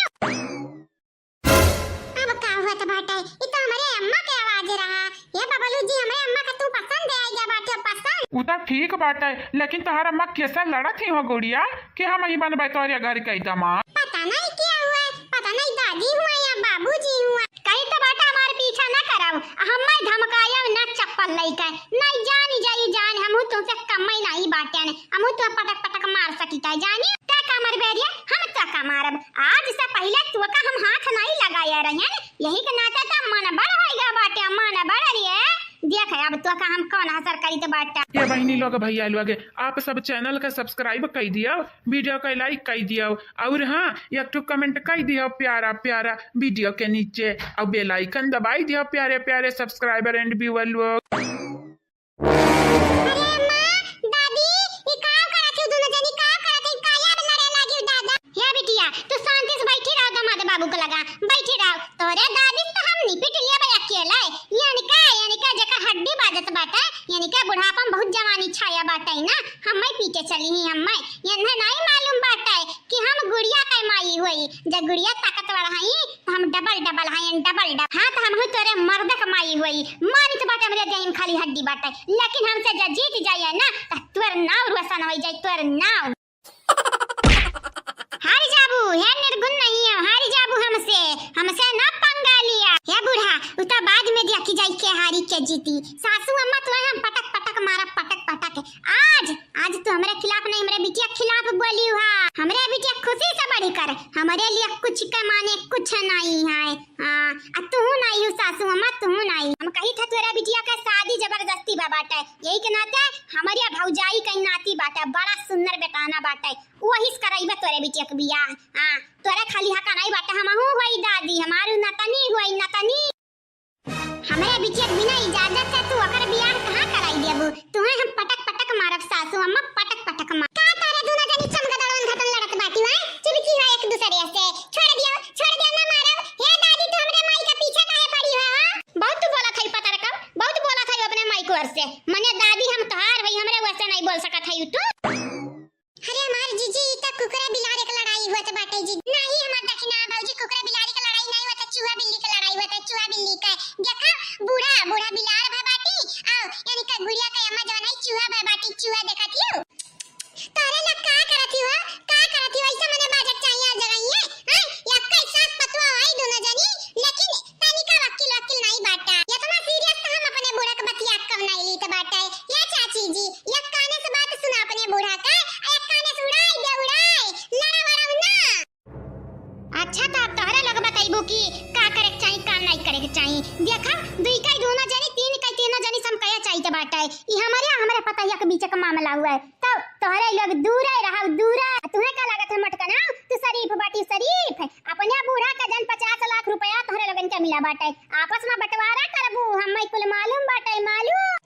अब का हुआ त बाटे? ई तो हमरे अम्मा के आवाज रहा। ए बबलू जी, हमरे अम्मा का तू पसंद है या बाटे पसंद? उ तो ठीक बाटे, लेकिन तोहर अम्मा कैसे लड़त ही हो गुड़िया कि हम ही बनबे तोहरे घर के दामाद? पता नहीं क्या हुआ, पता नहीं दादी हुआ या बाबूजी हुआ। कहीं तो बाटा हमार पीछा ना करब, हमें धमकायब ना चप्पल लइके, नहीं जानी जाई जान, हमहू तुमसे कम ही नहीं बाटेन, हमहू तो पटक पटक मार सकीता जानी। ते का मरबे रे, हम तो का मारब, आज से पहले तो का हम हाथ नहीं लगाया रहन, यही के नाते तो मन बड़ होइगा बाटे, मन बड़ रे। देख अब तो का हम कौन असर करी तो बाटे। ये बहिनी लोग भैया लोग, आप सब channel का subscribe कर दियो, video का like कर दियो, और हाँ, एक ठो comment कर दियो प्यारा प्यारा video के नीचे, और bell icon दबाई दियो प्यारे प्यारे subscriber and viewer लोग। अरे अम्मा, दादी, ई का करत हो दोनों जनी, का करत हो? काहे अब लड़े लागी दादा? हे बिटिया, तू शांति से बैठी रहो, दामाद बाबू के लगा बैठी रहो। तोरे दादी से हम निपट लेबे अकेले। यानी का, यानी का जेकर हड्डी बाजत बाटे, यानी का बुढ़ापा में बहुत जवानी छाया बाटे ना, हम्मे पीटे चली ही हम्मे। इन्हें नहीं मालूम बाटे कि हम गुड़िया के माई होई। जब गुड़िया ताकतवर हई, तो हम double double हई, double double। हाँ, तो हमहू तोरे मर्द के माई होई। मानित बाटे हमरे देह में खाली हड्डी बाटे, लेकिन हमसे जब जीत जाइए ना, तो तोर नाव रोशन हो जाए, तोर नाव। हार जाबू, हे निर्गुण नहीं हो, हार जाबू हमसे, हमसे ना पंगा लिया। हे बूढ़ा, उ तो बाज एक नाते हमरे भौजाई कइ नाती बाटे, बड़ा सुंदर बेटाना बाटे, वही से करइबे तोरे बिटिया के बियाह। हाँ, तोरे खाली हका नहीं बाटे, हमहू होई दादी, हमारू नतनी होई नतनी। हमरे बिटिया के बिना इजाजत से तू ओकर बियाह कहाँ कराई देबू? तुहे हम पटक पटक मारब सासू अम्मा, पटक पटक मार। का तारे दुनो जनी चमगदड़वन घटन लड़त बाटी, हैं? चिपकी हो एक दूसरे से। छोड़ दियो, छोड़ दियो, ना मारब। हे दादी, तू हमरे माई का पीछे काहे पड़ी हो, हाँ? बहुत तू बोलत हई पतरका, बहुत बोलत हई अपने माई को ओर से। मने दादी हम तोहार हई, हमरे वैसे नहीं बोल सकत हई तू। अरे हमार जीजी, ई त कुकुरा बिलार के लड़ाई होत बाटे जी। नाही हमार दखिना भौजी, कुकुरा बिलारी के लड़ाई नाही होत, चूहा बिल्ली के लड़ाई होत, चूहा बिल्ली के। देखा, बूढ़ा, बूढ़ा बिलार भा बाटी, आओ, यानी का गुड़िया के अम्मा जवन है, चूहा भा बाटी, चूहा देखत हियो। तोहरे लोग का करत हियो, का करत हियो, ऐसे मने बाजक चाहिए आ जगह ये, हैं? या कई सास पतवा है दोनों जनी, लेकिन तनिका वकील वकील नहीं बाटा। इतना सीरियस तो हम अपने बूढ़ा के बतिया कब नहीं लीत बाटे। या चाची जी, एक काने से बात सुना अपने बूढ़ा का, एक काने से उड़ाई दे उड़ाई, लड़ा वड़ा ना। अच्छा, तो अब तोहरे लोग बतैबू कि का करे के चाही, का नहीं करे के चाही। देखा, दुई काई दोनों जनी, तीन काई तीनों जनी से हम कहे चाहित बाटे। ई हमरे, हमरे पतोहिया के बीच के मामला हुआ है। तब तोहरे लोग दूरे रहो, दूरे। तुहे का लागत है मटकना? तू शरीफ बाटी, शरीफ। अपने बूढ़ा का जन पचास लाख रुपया तोहरे लोगन के मिला बाटे। आपस में बंटवारा करबू, हमें कुल मालूम बाटे, मालूम।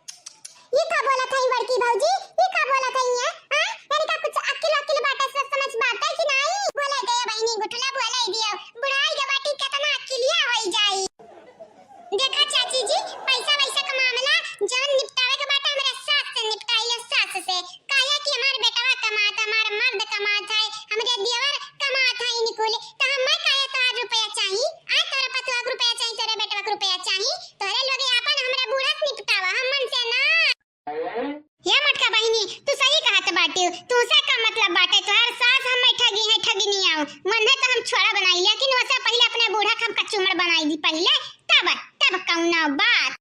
ई का बोलत हई बड़की भौजी? ई का बोलत हई ये? हाँ? यानी का कुछ अक्ल वक्ल बाटे, सोच समझ बाटे कि नाई? बोले दे बहिनी गुठला, बोले दियो। बुढ़ाई के बाटी केतना अक्लिया होई जाई। देखा चाची जी, पैसा वैसा का मामला जौन निपटावे के बाटे, हमरे सास से निपटाई लो, सास से। काहे कि हमार बेटवा कमात, हमार मर्द कमात है, हमरे देवर कमात है, निकुल, तो हमें काहे तोहार रुपया चाही? आ तोरा पतोह के रुपया चाही, तोरे बेटवा के रुपया चाही? तोरे लोग आपन हमरे बूढ़ा से निपटावा, हमन से ना। हे मोटका बहिनी, तू सही कहत बाटिउ। तू से का मतलब बाटे? तोहार सास हमें ठगी है, ठगिनिया। वन्हे तो हम छोड़ा बनाई, लेकिन वसे पहिले अपने बूढ़ा के हम कचूमर बनाई दी पहिले, तब, तब कौनो बात।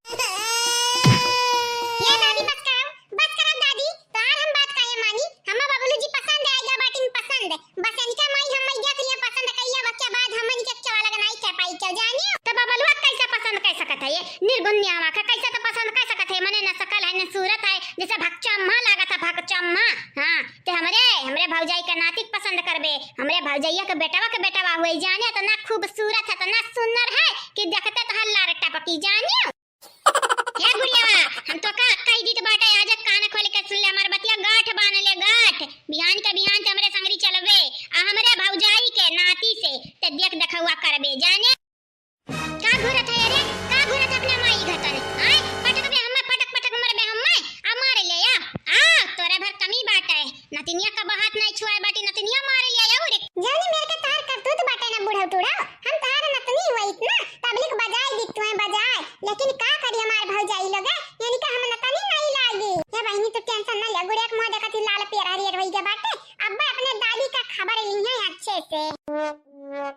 ये दादी, बस करो, बस करो दादी, तोहार हम बात काहे मानी? हमें बबलू जी पसंद आइगा बाटिन, पसंद। बस इनका माई हम मैया के लिए पसंद कइले, ओके बाद हमन के केवा लग नाई के पाई के जानियो। तो बबलुआ कैसे पसंद कर सकत है ये निर्गुनियावा का? कैसे तो पसंद कर सकत है? मने न शकल है, न सूरत है, जैसे भकचम्मा लागत है, भकचम्मा। हाँ, ते हमरे, हमरे भौजाई का नाती के पसंद करबे, हमरे भौजैया के बेटवा के बेटवा हुए जाने, इतना खूबसूरत है, इतना सुंदर है कि देखते तो हर लार टपकी जानियो। हे बुढ़िया, हम तो का कही दीत बाटे, आज कान खोल के सुन ले हमार बतिया, गांठ बांध ले गांठ। बिहान के बिहान से हमरे संगरी चलबे, आ हमरे भौजाई के नाती से ते देख देखौआ करबे, जाने। का घूरत है रे, का घूरत है अपने माई घतन? आय, पटक बे हम्मे, पटक पटक मरबे हम्मे, आ मार ले आ। आ, तोरा भर कमी बाटे। नतिनिया का बहात नहीं छुआए बाटी, नतिनिया मार ले आ रे। जानी मेर के तार करतूत बाटे ना बूढ़ा टूढ़ा, हम तार नतनी हुआ इतना। पब्लिक बजाए दी तुहे बजाए, लेकिन का करी हमार भौजाई लोग, यानी का हम नतनी नहीं लागी। हे बहिनी, तू टेंशन ना ले, गुड़िया के मुंह देखत ही लाल पियर हरियर होई गया बाटे। अब्बे अपने दादी का खबर लिहे अच्छे से।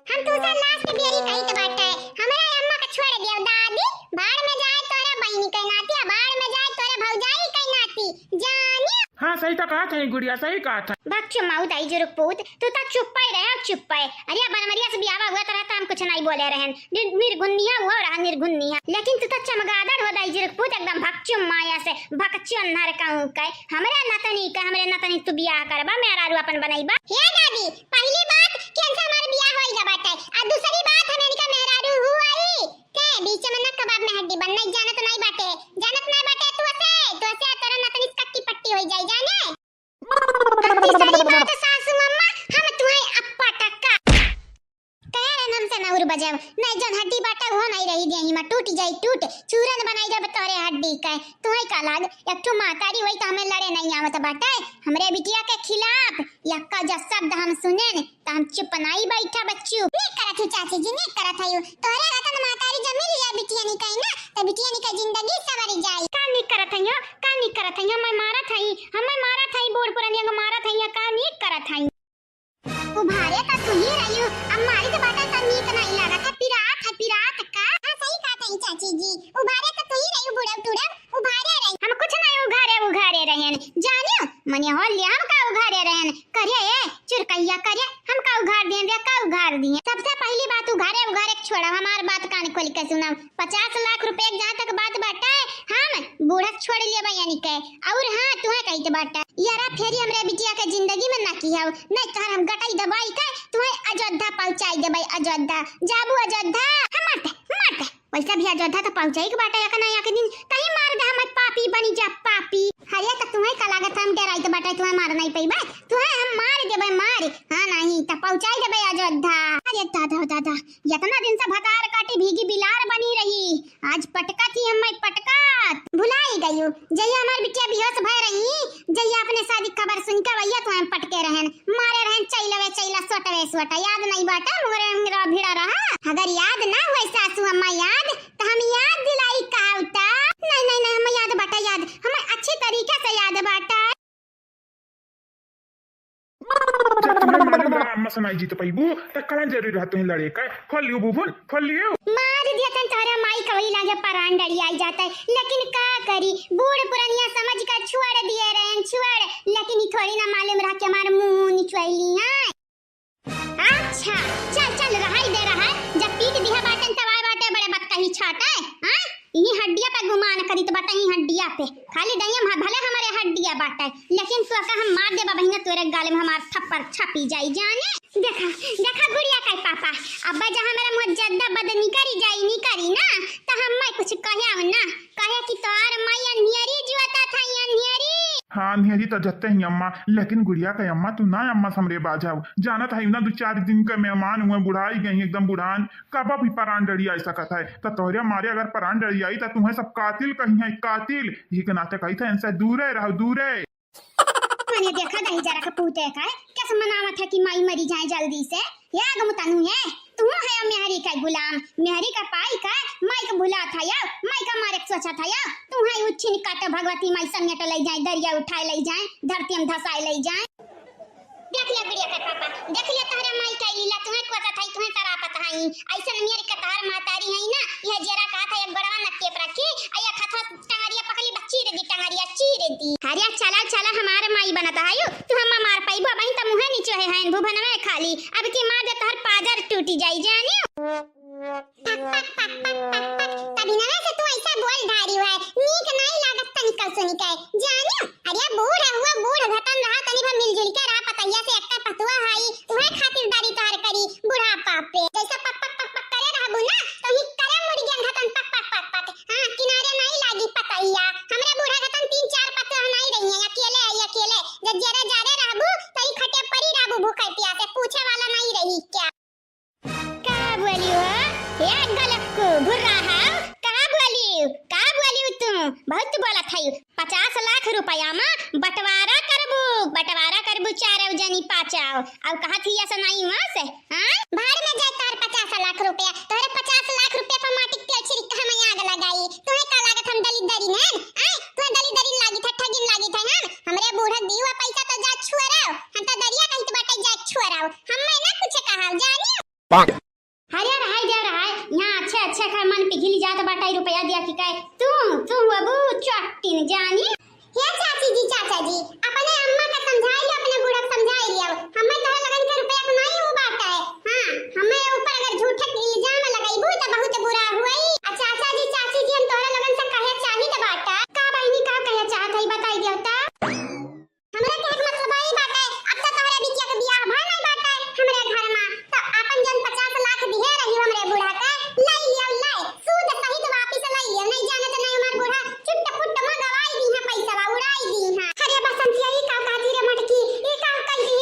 हम तू से लास्ट बेरी कही तो बाटे, हमरा अम्मा के छोड़ दियो दादी, भाड़ में जाए तोरे बहिनी के नाती, भाड़ में जाए तोरे भौजाई के नाती, जानी। हाँ, सही तो कहा था गुड़िया, सही कहा था। बक चुम्मा दाई जुरुक पूत, तू तो चुप्पा ही रहे, चुप्पा ही। अरे बनवरिया से बियाह हुआ तरह तो हम कुछ नहीं बोले रहन। निर-, निर्गुनिया हुआ रहा, निर्गुनिया। लेकिन तू तो चमगादड़ हो दाई जुरुक पूत, एकदम भक चुम्मा या से, भक चुन्नर कहूँ के। हमरे नतनी के, हमरे नतनी तू बियाह करबा, मेहरारू अपन बनैबा। हे दादी, पहली बात कि इनसे हमार बियाह होई गया बाटे, आ दूसरी बात हम इनका मेहरारू हुआई। ते बीच में ना कबाब में हड्डी बन, नहीं जानत नहीं बाटे, जानत नहीं बाटे तू से, तू से तोरा नतनी कट्टी पट्टी होई जाई जाने। हम तीसरी बात सासू मम्मा, हम तुहे अप्पा टक्का। तैयार है नाम से नौर बजाओ, नहीं जौन हड्डी बाटे वो नहीं रही देही में, टूट जाई टूट, चूरन बनाई जब तोरे हड्डी के। तुहे का लाग, एक ठो महतारी वही तो हमें लड़े नहीं आवत बाटे, हमरे बिटिया के खिलाफ यक्का जो शब्द हम सुनेन, त हम चुप नाई बैठा बच्चू। नीक करत हूँ चाची जी, नीक करत हूँ। तोहरे रतन महतारी जब मिल जाए बिटिया निकाई ना, त बिटिया निकाई जिंदगी सवर जाई। का नीक करत हूँ, का नीक करत हूँ? मैं मारत हई, हम मैं मारत हई, बूढ़ पुरानिया को मारत हई, का नीक करत हई? उभारे त तू ही रही हो, अब मारी तो बाटा त नीक नहीं लागत है, पिरात है, पिरात का। हाँ, सही कहत हई चाची जी, उभारे त तू ही रही हो, बूढ़ा टूढ़ा। उघारे रही। हम कुछ नहीं उघारे, उघारे रहन। जानियो, मने हो लिया हम का उघारे रहन। करे ए, चुरकैया करे, हम का उघार दिए रे, का उघार दिए? सबसे पहली बात उघारे, उघारे के छोड़ा, हमार बात कान खोल के सुना। पचास लाख रुपए के जहाँ तक बात बाटे, हम बूढ़ा छोड़ लेबे यानी के। और हाँ, तुहे कहित बाटा, यारा फेरी हमरे बिटिया के जिंदगी में ना किहउ, नहीं तोहर हम गटई दबाई के तुहे अयोध्या पहुँचाई देबे, अयोध्या। जाबू अयोध्या? हम मारते, मारते। वैसे भी अयोध्या तो पहुँचाई के बाटे, एक ना एक दिन कहीं मार दे, हम पापी बनी जा, पापी। अरे तो तुहे का लागत, हम डेराइत बाटे, तुहे मार नहीं पइबे, तुहे हम मार देबे, मार। हाँ, नहीं तो पहुँचाई देबे अयोध्या। अरे दादा, दादा, इतना दिन से भतार काटी भीगी बिलार बनी रही, आज पटकत ही हम्मे पटकत। भुलाई गयू, जहिया हमार बिटिया बेहोश भय रही, जहिया अपने शादी खबर सुन के भैया तुहे पटके रहन, मारे रहन चैलवे चैला, सोटवे सोटा, याद नहीं बाटे, मुहरे मेरा भिड़ा रहा। अगर याद ना हुए सासू अम्मा याद, तो हम याद दिलाई कहउता। नहीं, नहीं, नहीं, हमें याद बाटे, याद, हमें अच्छी तरीके से याद बाटे। जब तुम्हें मालूम रहा अम्मा से नाई जीत पइबू, त कवन जरूरी रहा तुम्हें लड़े का? खोल लियो बुबुन, खोल लियो। मार दिया तन तोहरा माई का वही लागे परान डरी आई जाता है, लेकिन का करी, बूढ़ पुरनिया समझ कर छोड़ दिए रहन, छोड़, लेकिन ई थोड़ी ना मालूम रहा कि हमार मुंह निचोइली है। अच्छा, चल, चल, रहाई दे, रहाई। जब पीट दिहा बाटन, तब आए बाटे बड़े बतकही छाटे, हाँ? इही हड्डिया पे गुमान करित बाटे, इही हड्डिया पे। खाली डैया में भले हमरे हड्डिया बाटे, लेकिन तोका हम मार देबा बहिना, तोरे गाल में हमार थप्पड़ छपी जाई जाने। देखा, देखा गुड़िया का पापा, अब जहाँ मेरे मुँह जद्दा बद निकरी जाई, निकरी ना, तो हम मैं कुछ कहे ना, कहे कि तोहार माई अन्हियरी जुआता था, अन्हियरी। हाँ, अन्हियरी तो जत्ते ही अम्मा, लेकिन गुड़िया के अम्मा, तू ना अम्मा से हमरे बाझाऊ। जानत है ना, दो चार दिन के मेहमान हुए, बुढ़ाई गई एकदम बुढ़ान, कब भी परान डरी आई सकत है। तो तोहरे मारे अगर परान डरी आई, तो तुम्हें सब कातिल कही है, कातिल। यही के नाते कही था, इनसे दूरे रहो, दूरे। मने देखा दही जरा के पूते का है, कैसे मनावत है कि माई मरी जाए जल्दी से। या गम तनु है, तू है मेहरी का गुलाम, मेहरी का पाई का, माई का भुला था या, माई का मारे सोचा था या, तू है उछिन काटे भगवती माई समेट ले जाए, दरिया उठाए ले जाए, धरती में धसाए ले जाए। देख ले गुड़िया का पापा, देख ले तोहरे माई का लीला, तुम्हें कोसा था, तुम्हें सरापत है, ऐसा मेहरी का तोहर महतारी है ना, यह जरा कहा था एक बड़वा नक्के पर रखी, आ एक हाथ टंगरिया पकड़ी, बस चीर दी टंगरिया, चीर दी। अरे चला, चला, हमार माई बनत आयु, तू हम मार पाइबो, अबही त मुहे निचोहे हैं भुभनवे खाली, अब की मार दे तोहर पाजर टूटी जाई जानी। पक, पक, पक, पक, पक, पक। तभी ना से तू ऐसा बोल धारी हुआ है, नीक नहीं लागत तनिका सुनी के, जानी। अरे बूढ़ हुआ, बूढ़ घटन रहा, तनी भर मिलजुल के रहा, पतैया से एक्का पतुआ हाई, उहे खातिर दारी तोहर करी, बुढ़ापा पे। जैसे पक, पक, पक, पक करे रहबू ना, तो ही करे मुर्गियन घटन पक, पक, पक, पक। हाँ, किनारे नहीं लागी पतैया। हमरे बूढ़ा घटन तीन चार पतुआ नहीं रही हैं, अकेले आई, अकेले। जब जरे जारे रहबू, तो ही खटे परी रहबू भूखे प्यासे, पूछे वाला नहीं रही क्या? का बोलियो? हे गलक्कू, भुर्रा हाव? का बोलियो? का बोलियो तू? बहुत बोलत है। पचास लाख रुपया मा बंटवारा करबू, बंटवारा करबू चारौ जनी पाँचौ। अब कहा थी ऐसा नहीं हुआ से, हाँ? भाड़ में जाए तार पचास लाख रुपया, तोहरे पचास लाख रुपया पर माटी के तेल छिड़क के हम आग लगाई। तुम्हें का लागत हम दलित दरी हैं? आय? तुम्हें दलित दरी लागी था, ठगिन लागी था हम? हमरे बूढ़ा दियो पैसा तो जा छुअराओ, हम तो दरिया कहित बाटे जा छुअराओ। हम मैं ना कुछ कहा, जानियो। अरे रहाई दे रहाई, यहाँ अच्छे अच्छे घर मन पिघिल जात बाटे, रुपया दिया कि कहे, तू, तू अबू चट्टिन जानी। हे चाची जी, चाचा जी, अपने अम्मा का समझाई लियो, अपने बूढ़ा का समझाई लियो। हमें तोहरे लगन के रुपया को नहीं हो बाटे। हाँ, हमें ऊपर अगर झूठे इल्जाम लगाईबू तो बहुत बुरा हुई। आ चाचा जी, चाची जी, हम तोहरे लगन से कहे चाहित बाटे। का बहिनी, का कहे चाहत है, बताई देवता। हमरा कहे के मतलब ई बाटे, अब तो तोहरे बिटिया के बियाह भय नहीं बाटे हमरे घर में, तो आपन जन पचास लाख दिहे रही हमरे बूढ़ा के, लई लियो, लई, सूद सहित वापिस लई लियो, नहीं जाने तो नहीं हमार बूढ़ा चुट पुट में गवाई दी है, पैसा उड़ाई दी है। अरे बसंतिया, ई का कहती रे मटकी, ई का कही,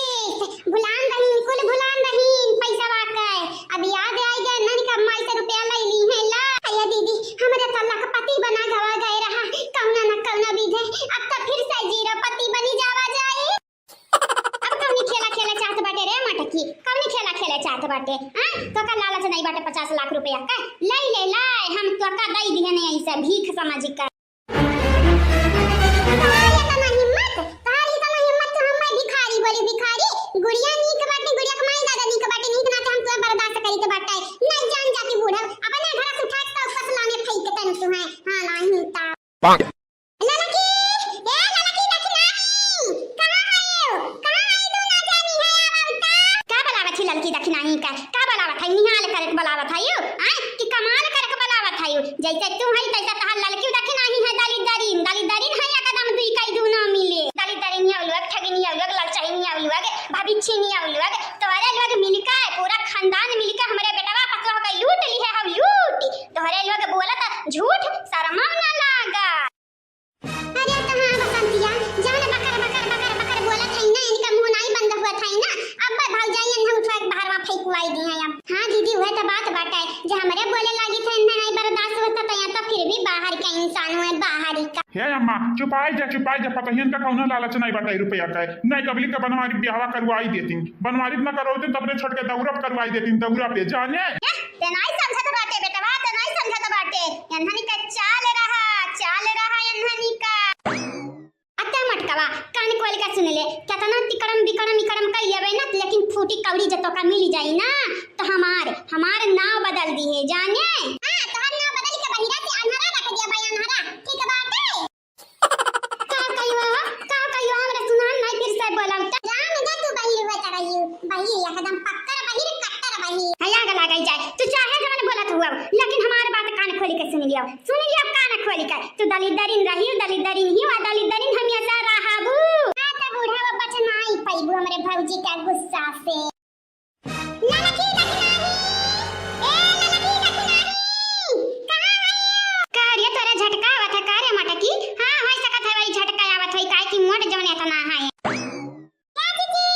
भुलान रही, कुल भुलान रही पैसा के। अब याद आई गए, नन का माई से रुपया ले ली है ला। अरे दीदी, हमरे तो लखपति बना गवा गए रहा, कौना न कौना विधे, अब तो फिर से जीरोपति बनी जावा जाई। अब कौनी खेला खेले चाहत बाटे रे मटकी, कौनी खेला खेले चाहत बाटे, हाँ? तो का लालच नहीं बाटे पचास लाख रुपया का? ले ले लाए, हम तो का दई दिहे नहीं ऐसे भीख समझ कर। तोहार इतना हिम्मत, तोहार इतना हिम्मत, तू हम्मे भिखारी बोली, भिखारी? गुड़िया नीक बाटे, गुड़िया के माई दादा नीक बाटे, नीक नाते हम तोहे बर्दाश्त करी के बाटे। नहीं जान जाके बूढ़ा, अपने घर से उठा के ऊपर से लाने फेंक तन तू है। हाँ, नहीं ता। ललकी, ए ललकी, दखिनाही, कहाँ आयो? कहाँ आई तू ना जानी है, आवा उता? का बलावत ही ललकी दखिनाही का? का बलावत है? निहाल करक बलावत है यू? आय, कि कमाल करक बलावत है यू? जैसे तू है, तैसे तहार ललकी दखिनाही है, दलित दरिन। हे अम्मा, चुपाई जा, चुपाई जा, पतहियन का कौनो लालच नहीं बाटे रुपया का। नहीं कबली का बनवारी ब्याहवा करवाई देतीं, बनवारी न करवाते तब रे छोट के दौरा पे करवाई देतीं, दौरा पे जाने। ए, ते नहीं समझत बाटे बेटवा, ते नहीं समझत बाटे। एन्हनी का चाल रहा, चाल रहा एन्हनी का। अत्ते मटकवा, कान खोल के सुन ले, केतना तिकड़म बिकड़म इकड़म कइ लेबे ना, लेकिन फूटी कौड़ी जे तोका मिल जाई ना, तो हमार, हमार नाव बदल दिहे, जाने? हाँ, तोहार नाव बदल के बहिरा से अन्हरा रख दिया भाई, अन्हरा, ठीक बाटे? का कहियो हो? का कहियो? हमरा सुनान नहीं फिर से बोलब त। राम जा तू बहिर हुआ चढ़ाई, बहिर एकदम पक्कर बहिर, कट्टर बहिर। हया गला गई जाए, तू चाहे जवन बोलत हुआ, लेकिन हमार बात कान खोल के सुन लियो। सुन लियो कान खोल के, तू दलिद्दरिन रही, दलिद्दरिन ही, वा दलिद्दरिन हमेशा रहबू। हाँ, त बूढ़ा वो बच नाई पैबू हमरे भौजी का गुस्सा से। ललकी लखनाही, ए ललकी लखनाही, कहाँ आई हो? का रे तोरा झटका आवत है, का रे मटकी? हाँ, हो सकत है वही झटका आवत होई, काहे कि मोट जवन एतना है। ए जीजी,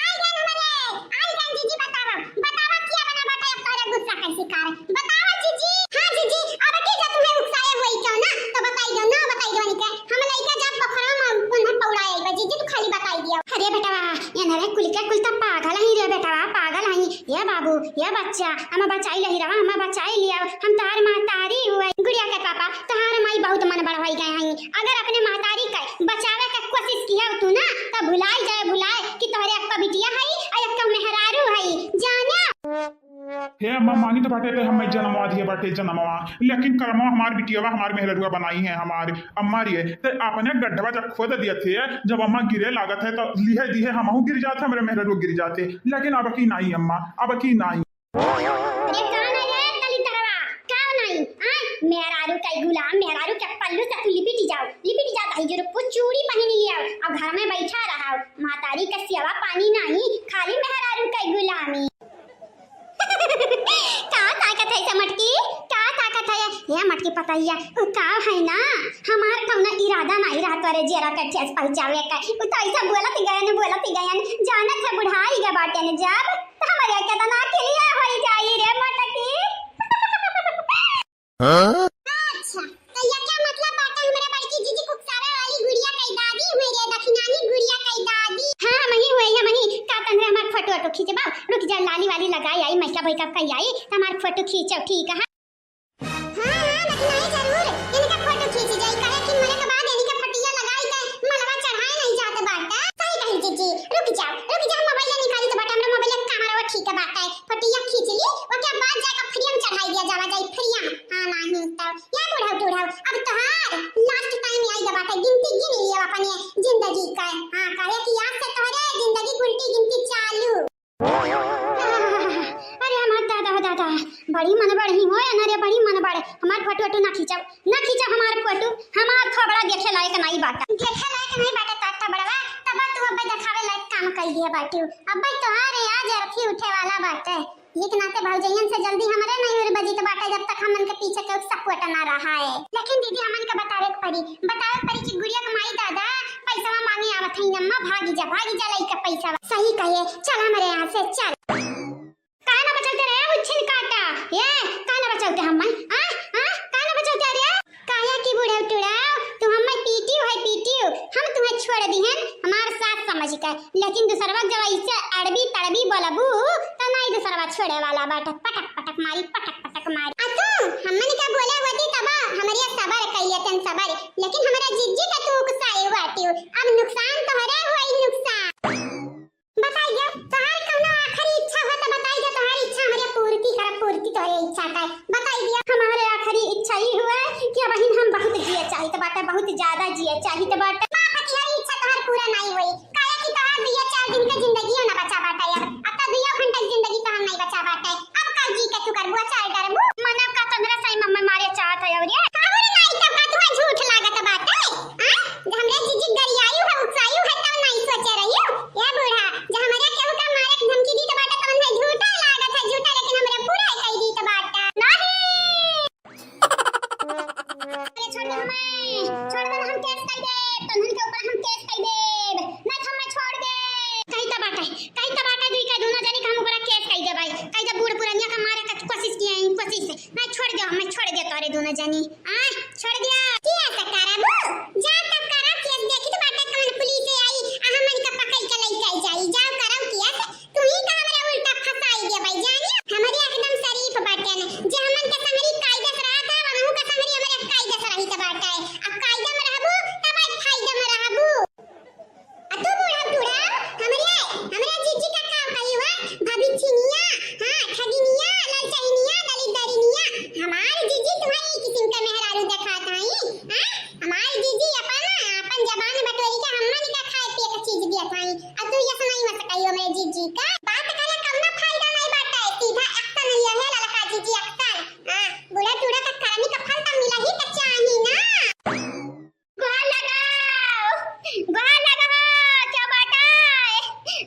आई गन हमरे, आई गन जीजी, बतावा, बतावा किया बना बाटे, अब तोरे गुस्सा कैसे कार? बतावा जीजी। हाँ जीजी, अब की जब तुम्हें उकसाए हुई क्यों ना, तो बताई दो ना, बताई दो इनके। हम लइका जब बखरा में उन्हें पौड़ाए बा जीजी, तू खाली बताई दिया। अरे बेटवा, ये ना रे कुल के कुल त पागल ही रे बेटवा, पागल ही। ये बाबू, ये बच्चा, हमें बचाई लही रवा, हमें बचाई लिया। हम तोहार महतारी हुए, गुड़िया के पापा, तोहार माई बहुत मन बढ़वाई गए हैं। अगर अपने महतारी के बचावे के कोशिश किया तू ना, त भुलाई जाए, भुलाए कि तोहरे अक्का बिटिया है और अक्का मेहरारू है, जाना। हे अम्मा, मानी तो बाटे ते हमें जनमवा दिए बाटे जनमवा, लेकिन करमवा हमार बिटियावा हमार मेहररुआ बनाई है हमार अम्मा रे। ते अपने गड्ढवा जब खोद दिए थे, जब अम्मा गिरे लागत है तो लिहे दिहे हमहू गिर जाते, हमरे मेहररुआ गिर जाते, लेकिन अब की नाई अम्मा, अब की नाई। अरे कौन है रे दलिद्दरवा? कौन है? आय, मेहरारू का गुलाम, मेहरारू के पल्लू से तू लिपिट जाओ, लिपिट जाओ, ताही जरूर कुछ चूड़ी पहन लिया और घर में बैठा रहा, महतारी का सेवा पानी नहीं, खाली मेहरारू का गुलामी। का ताकत है से मटकी? का ताकत है? हे मटकी पतैया, उ का है ना, हमार कौनो इरादा नहीं रहा तोरे जेरा के ठेस पहुँचावे का। उ तो ऐसा बोलत गयन, बोलत गयन, जानत है बुढ़ाई गए बाटे न जब, तो हमारे केतना किलिया होई जाई रे मटकी। हाँ? अच्छा, तो ये क्या मतलब बाटे हमरे बड़की जीजी कुकसावे वाली गुड़िया कई दादी हुई रे, दखिनानी गुड़िया कई दादी? हाँ, हमही हुई, हमही। का तनरे हमार फोटो वोटो खींचबा? रुक जा, लाली वाली लगाई आई, makeup वेकअप कई आई, तो हमार फोटो खींचो, ठीक है? हाँ, हाँ, दखिनाई जरूर। इनका फोटो खींच जाई, काहे कि मरे के बाद इनके फोटिया लगाई के मलवा चढ़ाए नहीं जात बाटे। सही कही जीजी, रुक जाओ, रुक जाओ, मोबाइल निकाली तो बाटे, हमरा मोबाइल के कैमरा वो ठीक है बाटे। फोटिया खींच ली, ओके बाद जाके frame चढ़ाई दिया जावा जाई, frame। हाँ, नहीं तो। या बूढ़ऊ टूढ़ऊ, अब तोहार last time आई गवा बाटे, गिनती गिन लियो अपने जिंदगी का। हाँ, काहे कि आज से तोहरे जिंदगी की उल्टी गिनती चालू। अरे हमार दादा हो दादा, बड़ी मन बढ़ी हो या ना रे, बड़ी मन बढ़। हमार फोटो वोटो ना खींचब, ना खींचब हमार फोटो, हमार थोबड़ा देखे लायक नहीं बाटा। देखे लायक नहीं बाटे तो थोबड़वा, तब तू अबे देखावे लायक काम कर दिए बाटू। अबे तोहार आज अर्थी उठे वाला बाटे। एक नाते भौजैयन से जल्दी हमरे नहीं उड़ बजित बाटे, जब तक हमन के पीछे केहू support ना रहा है। लेकिन दीदी, हमन के बतावे के पड़ी, बतावे के पड़ी कि गुड़िया के माई दादा पैसवा मांगे आवत हईं, अम्मा भागी जा, भागी जा लइका पैसवा। सही कहे, चल हमरे यहाँ से, चल। काहे ना बचौते रहे उच्छिन काटा? ये, काहे ना बचौते हम, आ? आ? काहे ना बचौते रे? काहे कि बूढ़ऊ टूढ़ऊ, तू हमें पीटियो है, पीटियो, हम तुम्हें छोड़ दिहन हमार सास समझ के, लेकिन दूसरवा जब ऐसे अड़बी तड़बी बोलबू, तो नहीं दूसरवा छोड़े वाला बाटे, पटक पटक मारी, पटक पटक मारी। आ तू हमन का बोले होती तब हमरे सबर कइले तन सबर, लेकिन हमरा जिज्जी का तू उकसाए बाटियो, अब नुकसान तोहरे होई नुकसान। बताई दे, तोहार कौनो आखिरी इच्छा हो तो बताई दे, तोहार इच्छा हमरे पूर्ति करब, पूर्ति तोहरे इच्छा का। बताई दे। हमारे आखिरी इच्छा ई हुआ कि अबहिन हम बहुत जिए चाहित बाटे, बहुत ज्यादा जिए चाहित बाटे। बाप की हर इच्छा तोहार पूरा नहीं हुई, काहे कि तोहार दुइया चार दिन के जिंदगी ना बचा बाटे यार, अब तो दुइया घंटा के जिंदगी तोहार नहीं बचा बाटे। अब का जी के तू करबू, अचार डरबू? मना का तंद्रा साई मम्मा मारे चाहत है और ये। और नहीं तो का तुम्हें झूठ लागत बाटे? आ? हमरे जिज्जी गरियायु है, उकसायु है, तब नहीं सोचे रहियो। ए बूढ़ा, जे हमरे केहू का मारे के धमकी दीत बाटे, तवन है झूठा लागत है, झूठा, लेकिन हमरे पूरा कई दीत बाटे। नहीं। अरे छोड़ दे हमें, छोड़ दे, हम केस कर दे, तन्हन के ऊपर हम केस कर दे, नहीं तो हमें छोड़ दे। कही तो बाटे, कही तो बाटे, दुई का दोनों जनी का हम ऊपर केस कर दे भाई, कही तो बूढ़ पुरनिया का मारे का कोशिश किए हैं, कोशिश, नहीं छोड़ दे, हमें छोड़ दे तोरे दोनों जनी, आ, छोड़ दिया। किया से करबू? हमार जीजी तुम्हारी किसिम का मेहरारू देखात हई, हाँ? हमार जीजी अपन, अपन जबान बटोरी के हमन का खाए पिए का चीज दियत हई। अब तू ये सुनाई मत कहियो हमरे जीजी का। बात करे कौनो फायदा नहीं बाटे, सीधा action लिया है ललका जीजी, action। हाँ, बूढ़ा टूढ़ा का करनी का फल तो मिला ही के चाही ना। गोहार लगाओ, गोहार लगाओ, चौबाटा।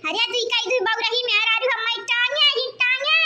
अरे दुई कई दुई बउरही मेहरारू हम्मै टांगे ही टांगे।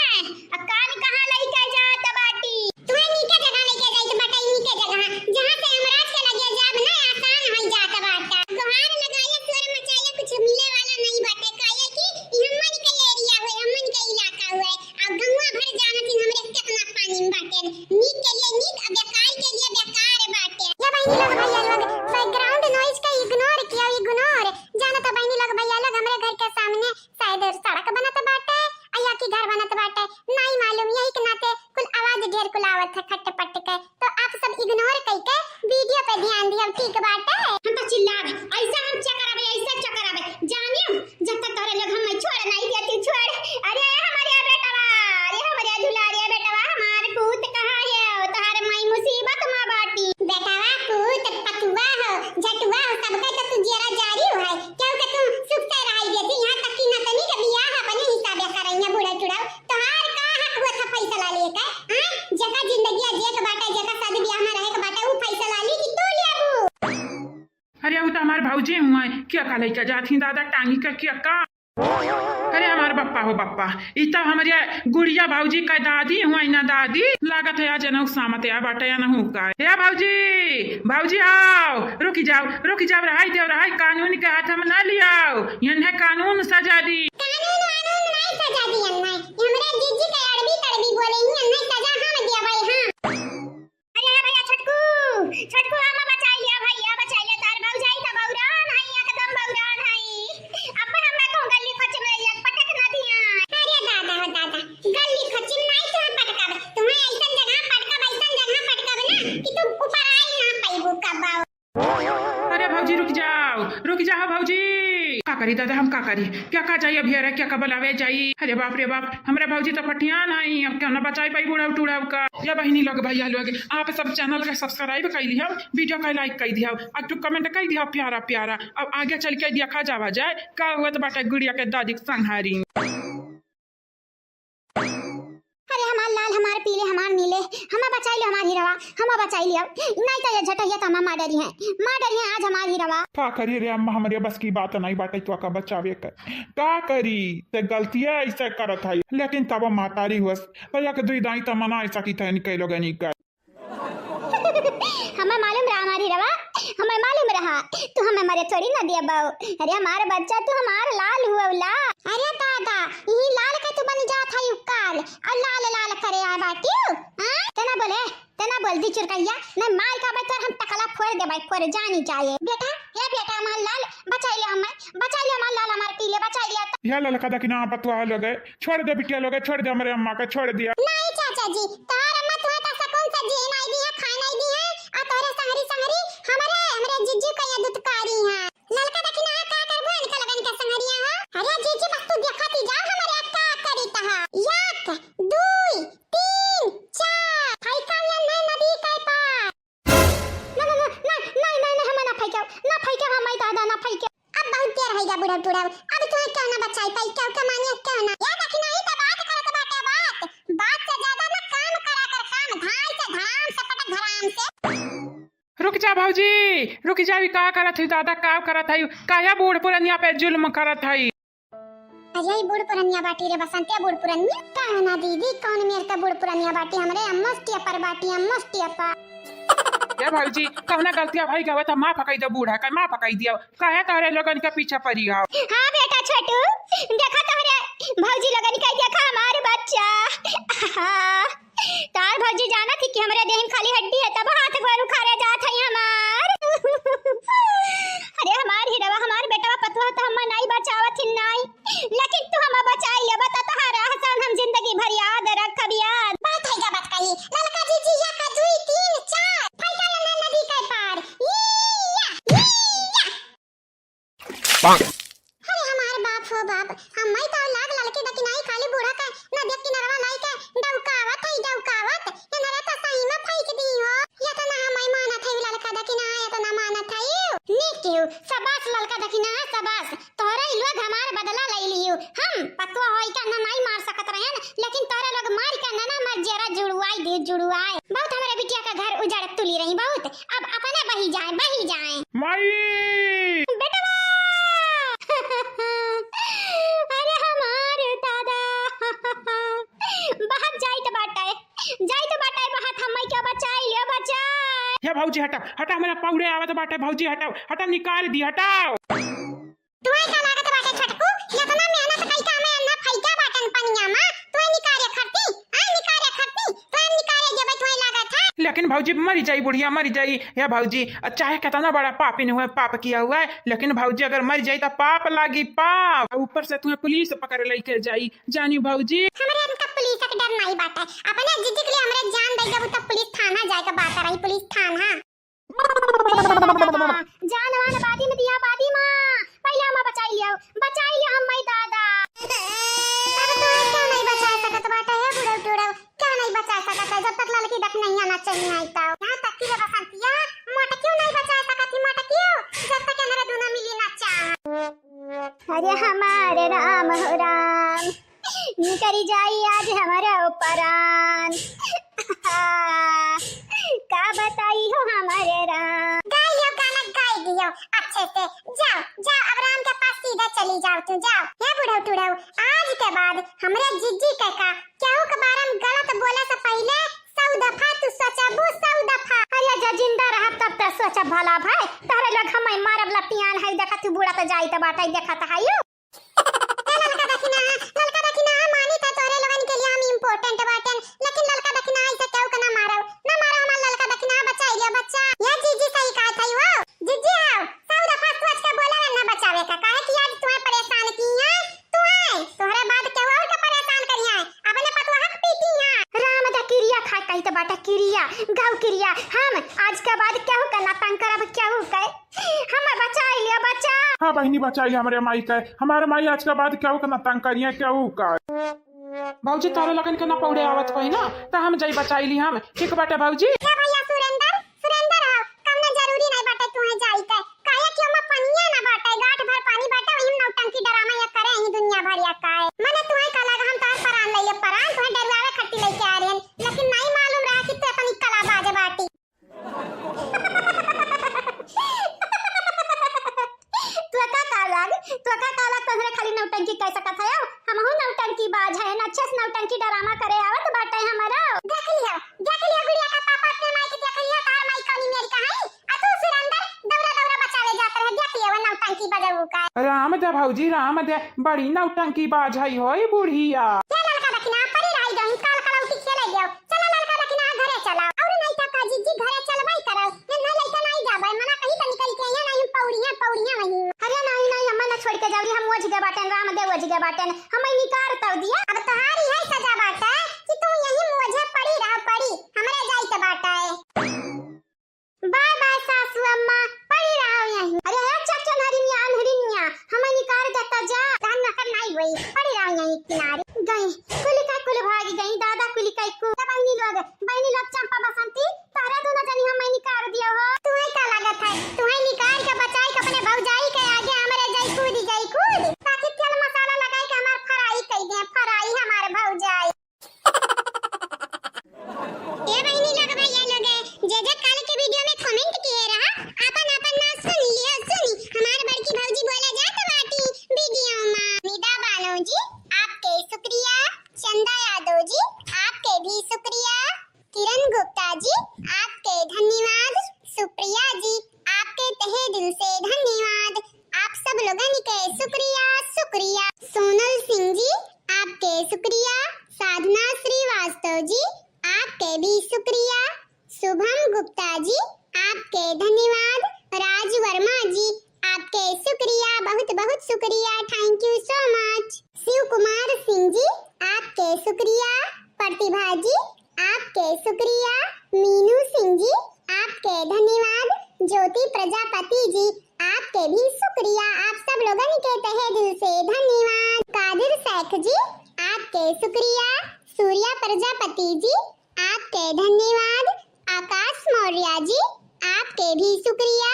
आ कान कहाँ लइके जात बाटी? तुम्हें नीके जगह लइके जाइत बाटे, नीके जगह, जहाँ से यमराज के लगे जाब ना आसान होई जात बाटे। गोहार लगाइए, शोर मचाइए, कुछ मिले वाला नहीं बाटे, काहे कि ई हम्मन के area हुए, हम्मन के इलाका हुए। अब गौवा भर जानत ही हमरे केतना पानी में बाटे। नीक के लिए नीक, आ बेकार के लिए बेकार बाटे। या बहिनी लोग, भैया लोग, background noise का ignore किया, ignore। जानत हो बहिनी लोग, भैया लोग, हमरे घर के सामने शायद सड़क बनत बाटे, आ या कि घर बनत बाटे, नाई मालूम। यही के नाते कुल आवाज ढेर कुल आवत है खट पट के, तो आप सब ignore कइके video पे ध्यान दिया, ठीक बाटे? हम तो चिल्लाब, ऐसा हम चकराबे, ऐसा चकराबे, जानियो, जब तक तोहरे लोग हम्मै छोड़ नाई देती, छोड़। अरे हमरे बेटवा, अरे हमरे दुलारे बेटवा, हमार पूत कहाँ है? तोहार माई मुसीबत में बाटी। बेटवा, पूत, पतुआ हो, जटुआ हो, सबका तो तू जियरा जारी हो है। क्यों के तू सुख से रहाई देती, यहाँ तक कि नतनी के बियाह अपने हिसाबे करइया बूढ़ा टूढ़ा। तोहार का हक हुआ था फैसला लेके? हाँ? जेका जिंदगिया जिए के बाटे, जेका शादी बियाह में रहे के बाटे, ऊ फैसला ली कि तू लेबू? अरे, उ त हमार भौजी हुआ, केका लइके जात ही दादा टांगी के केका। अरे हमार बप्पा हो बप्पा, ई त हमरे गुड़िया भौजी का दादी हुआ ना दादी। लागत है आज अनहु सामत या बाटे अनहु का। ए भौजी, भौजी आओ, रुकि जाओ, रुकि जाओ, रहाई देव, रहाई, कानून के हाथ में ना लियाओ, यन्हे कानून सजा दी। कानून वानून नाई सजा दी अन्ना, ये हमरे जीजी के अड़बी तड़बी बोले ही, अन्ना सजा हम दिया भाई, हाँ। अरे भैया छोटकू, छोटकू, आमा बचाई लिया भैया, बचाई लिया, तार भौजाई त बौरान हई, एकदम बौरान हई। अब हमें कहूँ गली खोच में लग पटक ना दिया। अरे दादा हो दादा, गली खोच में नाई तुम्हें पटकब, तुम्हें ऐसन जगह पटकब, ऐसन जगह पटकब ना कि तू ऊपर आई ना पाइबू कब्बो। अरे भौजी रुकि जाओ, रुकि जाओ भौजी। का करी दादा, हम का करी? केका जाई अभी? अरे केका बुलावे जाई? अरे बाप रे बाप, हमरे भौजी त फटियान हई, अब केहू ना बचाई पाई बूढ़ा टूढ़ा का। या बहिनी लोग, भैया लोग, आप सब channel के subscribe कइ लिहौ, video के like कइ दिहौ, आ तू comment कइ दिहौ प्यारा प्यारा। अब आगे चल के देखा जावा जाए का हुआ त बाटे गुड़िया के दादी के संहारी। अरे हमार लाल, हमार पीले, हमार नीले, हमा बचाई ले हमार हीरवा, हमा बचाई ले। अब नाई त ये झटहिया त हमा मार डरी है, मार डरी है आज हमार हीरवा। का करी रे अम्मा, हमरे बस की बात नाई बाटे तोका बचावे कर। का करी, ते गलतिया ऐसे करत है, लेकिन तब मातारी हुअस, तो एक दुई दाई त मना ऐसा की तहन कह लोगनी कर। हमें मालूम रहा हमार हीरवा, हमें मालूम रहा, तू हमें मरे थोड़ी ना दिया बाऊ। अरे हमार बच्चा, तू हमार लाल हुआ ला। अरे दादा, यही लाल के तू बन जात है काल, और लाल लाल करे आ बाटियो, हाँ? तना बोले, तना बोल दी चुरकैया, मैं मार का बच्चा हम टकला फोड़ दे भाई, फोड़ जानी चाहिए। बेटा, ए बेटा, हमार लाल, बचाई ले हमें, बचाई ले हमार लाल, हमार पीले, बचाई ले। या ललका दकिना पतुआ लोगे, छोड़ दे बिटिया लोगे, छोड़ दे हमरे अम्मा का, छोड़ दिया। नहीं चाचा जी, तोहार अम्मा तुहे त सुकून से जिए नाई दी है, खाए नाई दी है, आ तोहरे संहरी संहरी हमरे, हमरे जीजू का ये दुत्कारी है। ललका दकिना का करबो इनका लगन के संहरिया हो? अरे जीजू बस तू देखत ही जाओ हमरे का करी तहा। एक, दुई, तीन, चार। फैका ये नई नदी के पार। ना, ना, ना, ना, नहीं, नहीं, नहीं, हमें ना फैकाओ, ना फैकाओ, हमें दादा, ना फैकाओ। अब बहुत देर होइगा बूढ़ा, बूढ़ा, अब तुम्हें क्यों ना बचाई पाई, क्यों के मानिए, क्यों ना? या देखी नहीं तो बात करत बाटे बात, बात से ज्यादा ना काम करा कर काम, धाई से धड़ाम से पटक धड़ाम से। रुक जा भौजी, रुक जा, ई का करत है दादा, का करत है, काहे बूढ़ पुरनिया पे जुल्म करत है? अरे, ई बूढ़ पुरनिया बाटी रे बसंतिया, बूढ़ पुरनिया। का है ना दीदी, कौन मेर का बूढ़ पुरनिया बाटी? हमरे अम्मस टिया पर बाटी, अम्मस टिया पर। ए भौजी, कौना गलतिया भई गवा त माफ कई दे बूढ़ा का, माफ कई दिया। काहे तोहरे लोगन के पीछे पड़ी हो? हाँ बेटा छोटू, देखा तोहरे भौजी लोगन के, देखा हमार बच्चा। तार भौजी जानत ही कि हमरे देह में खाली हड्डी है, तब हाथ गोड़ उखाड़े जात है हमार। अरे हमार हीरवा, हमार बेटवा पतवा तो हम नाई बचावत ही नाई, लेकिन तू हम बचाई लेबा त तोहार एहसान हम जिंदगी भर याद रखब याद। बात है का बात कही, ललका जीजी या का दुई तीन चार, फैका लल्ला नदी के पार। ई या, ई या। अरे हमार बाप हो बाप, हम्मै तो लाग ललकी दकिनाई खाली बूढ़ा के नदिया किनारवा लाई के डौकावत है, डौकावत। ये नरे तो ललका दखिनहा, शाबाश, तोहरे लोग हमार बदला लइ लियो। हम पतवा होई का ना नाई मार सकत रहेन, लेकिन तोहरे लोग मार के ना ना मर जेरा जुड़वाई दे, जुड़वाए। बहुत हमरे बिटिया का घर उजड़ तुली रही, बहुत। अब अपने बही जाए, बही जाए। माई! बेटवा! अरे हमार दादा! बहुत जाइत बाटे, जाइत बाटे, बहुत हम्मई के बचाई लियो, बचाई। हे भौजी हटा, हटा, हमरा पौड़े आवत बाटे, भौजी हटाओ, हटा, निकाल दी, हटाओ। तुहे का लागत बाटे छोटकू, इतना मेहनत कई का हमें अन्ना फैका बाटन पनिया मा, तुहे निकारे खरती, आ निकारे खरती, तुहे निकारे जेबै तुहे लागत है। लेकिन भौजी मरी जाई बुढ़िया, मरी जाई। हे भौजी, चाहे कितना बड़ा पापिन हुए, पाप किया हुआ है, लेकिन भौजी अगर मरी जाई तो पाप लागी, पाप। ऊपर से तुहे पुलिस पकड़ लेके जाई, जानी भौजी। हमरे इनका पुलिस के डर नहीं बाटे, अपने जिज्जी के लिए हमरे जान दे देबू तो पुलिस थाना जाए के बात रही, पुलिस थाना। जान वान बादी में दिया, बादी माँ, पहले हमें बचाई लिया, बचाई लिया हम माई दादा। अब तो क्या नहीं बचा सकत बाटे है बुढ़ऊ टुढ़ऊ, क्या नहीं बचा सकत है जब तक ललकी दखिनहा ना चली आई तो। यहाँ तक कि रे बसंतिया, मोटकियो नहीं बचा सकत ही मोटकियो, जब तक हमारे दोनों मिली ना चाह। अरे हमारे राम हो राम, निकरी जाई आज हमारा परान। का बताई हो हमारे राम। गाई लियो गाना, गाई लियो अच्छे से। जाओ, जाओ, अब राम के पास सीधा चली जाओ, तू जाओ। हे बुढ़ऊ टुढ़ऊ, आज के बाद हमरे जिज्जी के का केहू के बारे में गलत बोले से पहले सौ दफा तू सोचबू, सौ दफा। अरे जा जिंदा रहब तब त सोचब भला भाई, तहरे लोग हमें मारब लपियान है, देखत तू बूढ़ा त जाई त बाटे, देखत है यू। ए ललका दखिनहा, ललका दखिनहा, मानी त तोहरे लोगन के लिए हम important बाटेन, लेकिन ललका दखिनहा ऐसे केहू के ना मारो, ना मारो हमार ललका दखिनहा, बचाई लियो बच्चा। या जिज्जी सही कहत हई हो, जिज्जी आओ, सौ दफा सोच के बोला ना बचावे का, काहे कि आज तुम्हें परेशान की है, तुम्हें, तोहरे बाद केहू और के परेशान करी है, अपने पतोहक पीटी है। राम दा किरिया खाए कही त बाटा किरिया, गाँव किरिया, हम आज के बाद केहू के ना तंग करब, केहू के। हमें बचाई लिया, बचा। हाँ बहिनी, बचाई लिया हमरे माई के। हमारे माई आज के बाद केहू के ना तंग करिए, केहू का। भौजी, तारे लगन के ना पौड़े आवत होई ना, त हम जाई बचाई ली हम। ठीक बाटे भौजी। हे भैया सुरेंद्र, सुरेंद्र हो, कौनो जरूरी नहीं बाटे तुहे जाई के। काहे कि ओमा पनिया ना बाटे, गांठ भर पानी बाटे, वही में नौटंकी ड्रामा या करे ही दुनिया भर या काहे। मने तुहे का लगा हम तार परान लइले परान, तुहे डरुआवे खट्टी लेके आ रहे हैं, लेकिन नहीं मालूम रहा कि तू अपनी कला बाज बाटी। तोका का लाग, तोका का लाग, तोहरे खाली नौटंकी कह सकत है, हमहू नौटंकी बाज है, अच्छे से नौटंकी ड्रामा करे आवत बाटे हमारा। देख लियो, देख लियो गुड़िया का पापा अपने माई के देख लियो, तार माई कौनी मेरी का है, आ तू सुरेंद्र दौरा दौरा बचावे जात रहे, देख लियो वो नौटंकी बजाऊ का। राम दे भौजी, राम दे, बड़ी नौटंकी बाज है होई बुढ़िया। क्या ललका दखिना परी रही गई, काल कलौटी खेले गयो, चला ललका दखिना घरे चला। और नहीं तो का जिज्जी घरे चलबई करब। ये नहीं लइका नहीं जाबे, मना कहीं तो निकल के यहाँ नहीं पौड़िया, पौड़िया वहीं। अरे नहीं, नहीं, हमें ना छोड़ के जाओ रे, हम ओझ गए बाटेन, राम दे ओझ गए बाटेन, हमें निकार तब दिया। अब तोहारी है सजा बाटे कि तू यहीं ओझे पड़ी रह पड़ी, हमरे जाई के बाटे। बाय बाय सासू अम्मा, पड़ी रहो यहीं। अरे हे चक्चन हरिनिया, अनहरिनिया, हमें निकार देता जा। राम नकर नाई होई, पड़ी रहो यहीं किनारे। गई, कुल का कुल भाग गई, दादा कुल का कु। त बहिनी लोग, बहिनी लोग चंपा बसंती, तारा दोनों जनी हमें निकार दियो हो। तुम्हें का लागत है? तुम्हें निकार के बचाई के अपने भौजाई के आगे हमरे जाई कूदी जाई कूद। ताकि तेल मसाला लगाई के हमार फ्राई कई दे, फ्राई हमार भौजाई। ए बहिनी लोग, भैया लोग, जे जे काल के वीडियो में कमेंट किए रहा, आपन आपन नाम सुन लियो, सुनी। हमार बड़की भौजी बोला जात बाटी वीडियो में। निदा बानो जी, आपके शुक्रिया। चंदा यादव जी, आपके भी शुक्रिया। किरण गुप्ता जी, आपके धन्यवाद। सुप्रिया जी, आपके तहे दिल से धन्यवाद। आप सब लोगन के शुक्रिया, शुक्रिया। सोनल सिंह जी, आपके शुक्रिया। साधना श्रीवास्तव जी, आपके भी शुक्रिया। शुभम गुप्ता जी, आपके धन्यवाद। राज वर्मा जी, आपके शुक्रिया, बहुत बहुत शुक्रिया, thank you so much। शिव कुमार सिंह जी, आपके शुक्रिया। प्रतिभा जी, आपके शुक्रिया। मीनू सिंह जी, आपके धन्यवाद। ज्योति प्रजापति जी, आपके भी शुक्रिया, आप सब लोगन के तहे दिल से धन्यवाद। कादिर शेख जी, आपके शुक्रिया। सूर्या प्रजापति जी, आपके धन्यवाद। आकाश मौर्य जी, आपके भी शुक्रिया।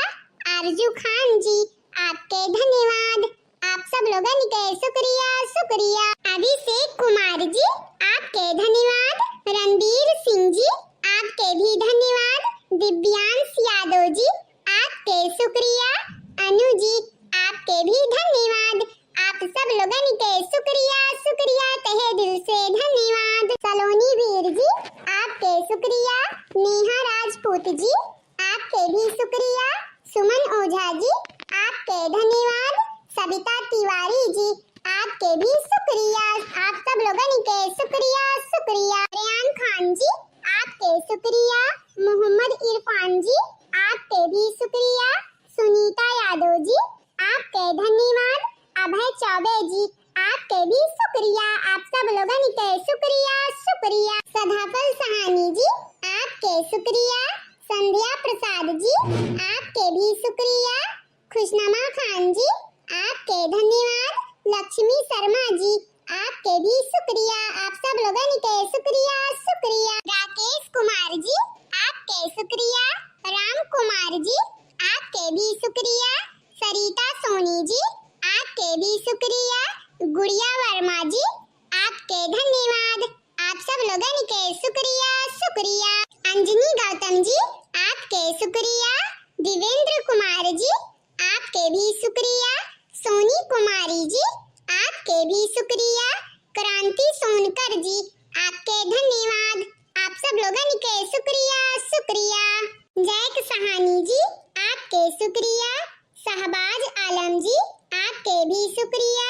आरजू खान जी, आपके धन्यवाद। आप सब लोगन के शुक्रिया, शुक्रिया। अभिषेक कुमार जी, आपके धन्यवाद। रणबीर सिंह जी, आपके भी धन्यवाद। दिव्यांश यादव जी, आपके शुक्रिया। अनु जी, आपके भी धन्यवाद। आप सब लोगन के शुक्रिया, शुक्रिया, तहे दिल से धन्यवाद। सलोनी वीर जी, आपके शुक्रिया। नेहा राजपूत जी, आपके भी शुक्रिया। सुमन ओझा जी, आपके धन्यवाद। सविता तिवारी जी, आपके भी शुक्रिया। आप सब लोगन के शुक्रिया, शुक्रिया। रेहान खान जी, आपके शुक्रिया। मोहम्मद इरफान जी, आपके भी शुक्रिया। सुनीता यादव जी, आपके धन्यवाद। अभय चौबे जी, आपके भी शुक्रिया। आप सब लोगन के शुक्रिया, शुक्रिया। सदाफल सहानी जी, आपके शुक्रिया। संध्या प्रसाद जी, आपके भी शुक्रिया। खुशनमा खान जी, आपके धन्यवाद। लक्ष्मी शर्मा जी, आपके भी शुक्रिया। आप सब लोगन के शुक्रिया, शुक्रिया। राकेश कुमार जी, आपके शुक्रिया। राम कुमार जी, आपके भी शुक्रिया। सरिता सोनी जी, आपके भी शुक्रिया। गुड़िया वर्मा जी, आपके धन्यवाद। आप सब लोगन के शुक्रिया, शुक्रिया। अंजनी गौतम जी, आपके शुक्रिया। देवेंद्र कुमार जी, आपके भी शुक्रिया। सोनी कुमारी जी, आपके भी शुक्रिया। क्रांति सोनकर जी, आपके धन्यवाद। आप सब लोगन के शुक्रिया, शुक्रिया। जैक सहानी जी, आपके शुक्रिया। शहबाज आलम जी, आपके भी शुक्रिया।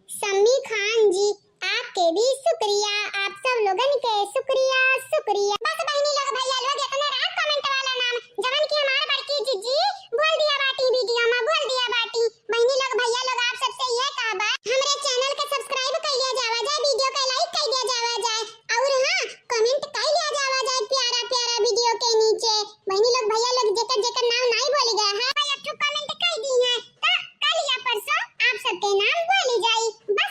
सम्मी खान जी, आपके भी शुक्रिया। आप सब लोगन के शुक्रिया, शुक्रिया। बस बहिनी लोग, भैया लोग, इतना राम comment वाला नाम, जवन कि हमार बड़की जिज्जी बोल दिया बाटी video में, बोल दिया बाटी। बहिनी लोग, भैया लोग, आप सबसे ये कहबा, हमरे channel के subscribe कर लिया जावा जाए, video के like कर दिया जावा जाए, और हाँ, comment कर लिया जावा जाए प्यारा प्यारा video के नीचे। बहिनी लोग, भैया लोग, जेकर जेकर नाम नहीं बोली गया है, भाई, एक ठो comment कर दी है, तो कल या परसों आप सबके नाम बोली जाई।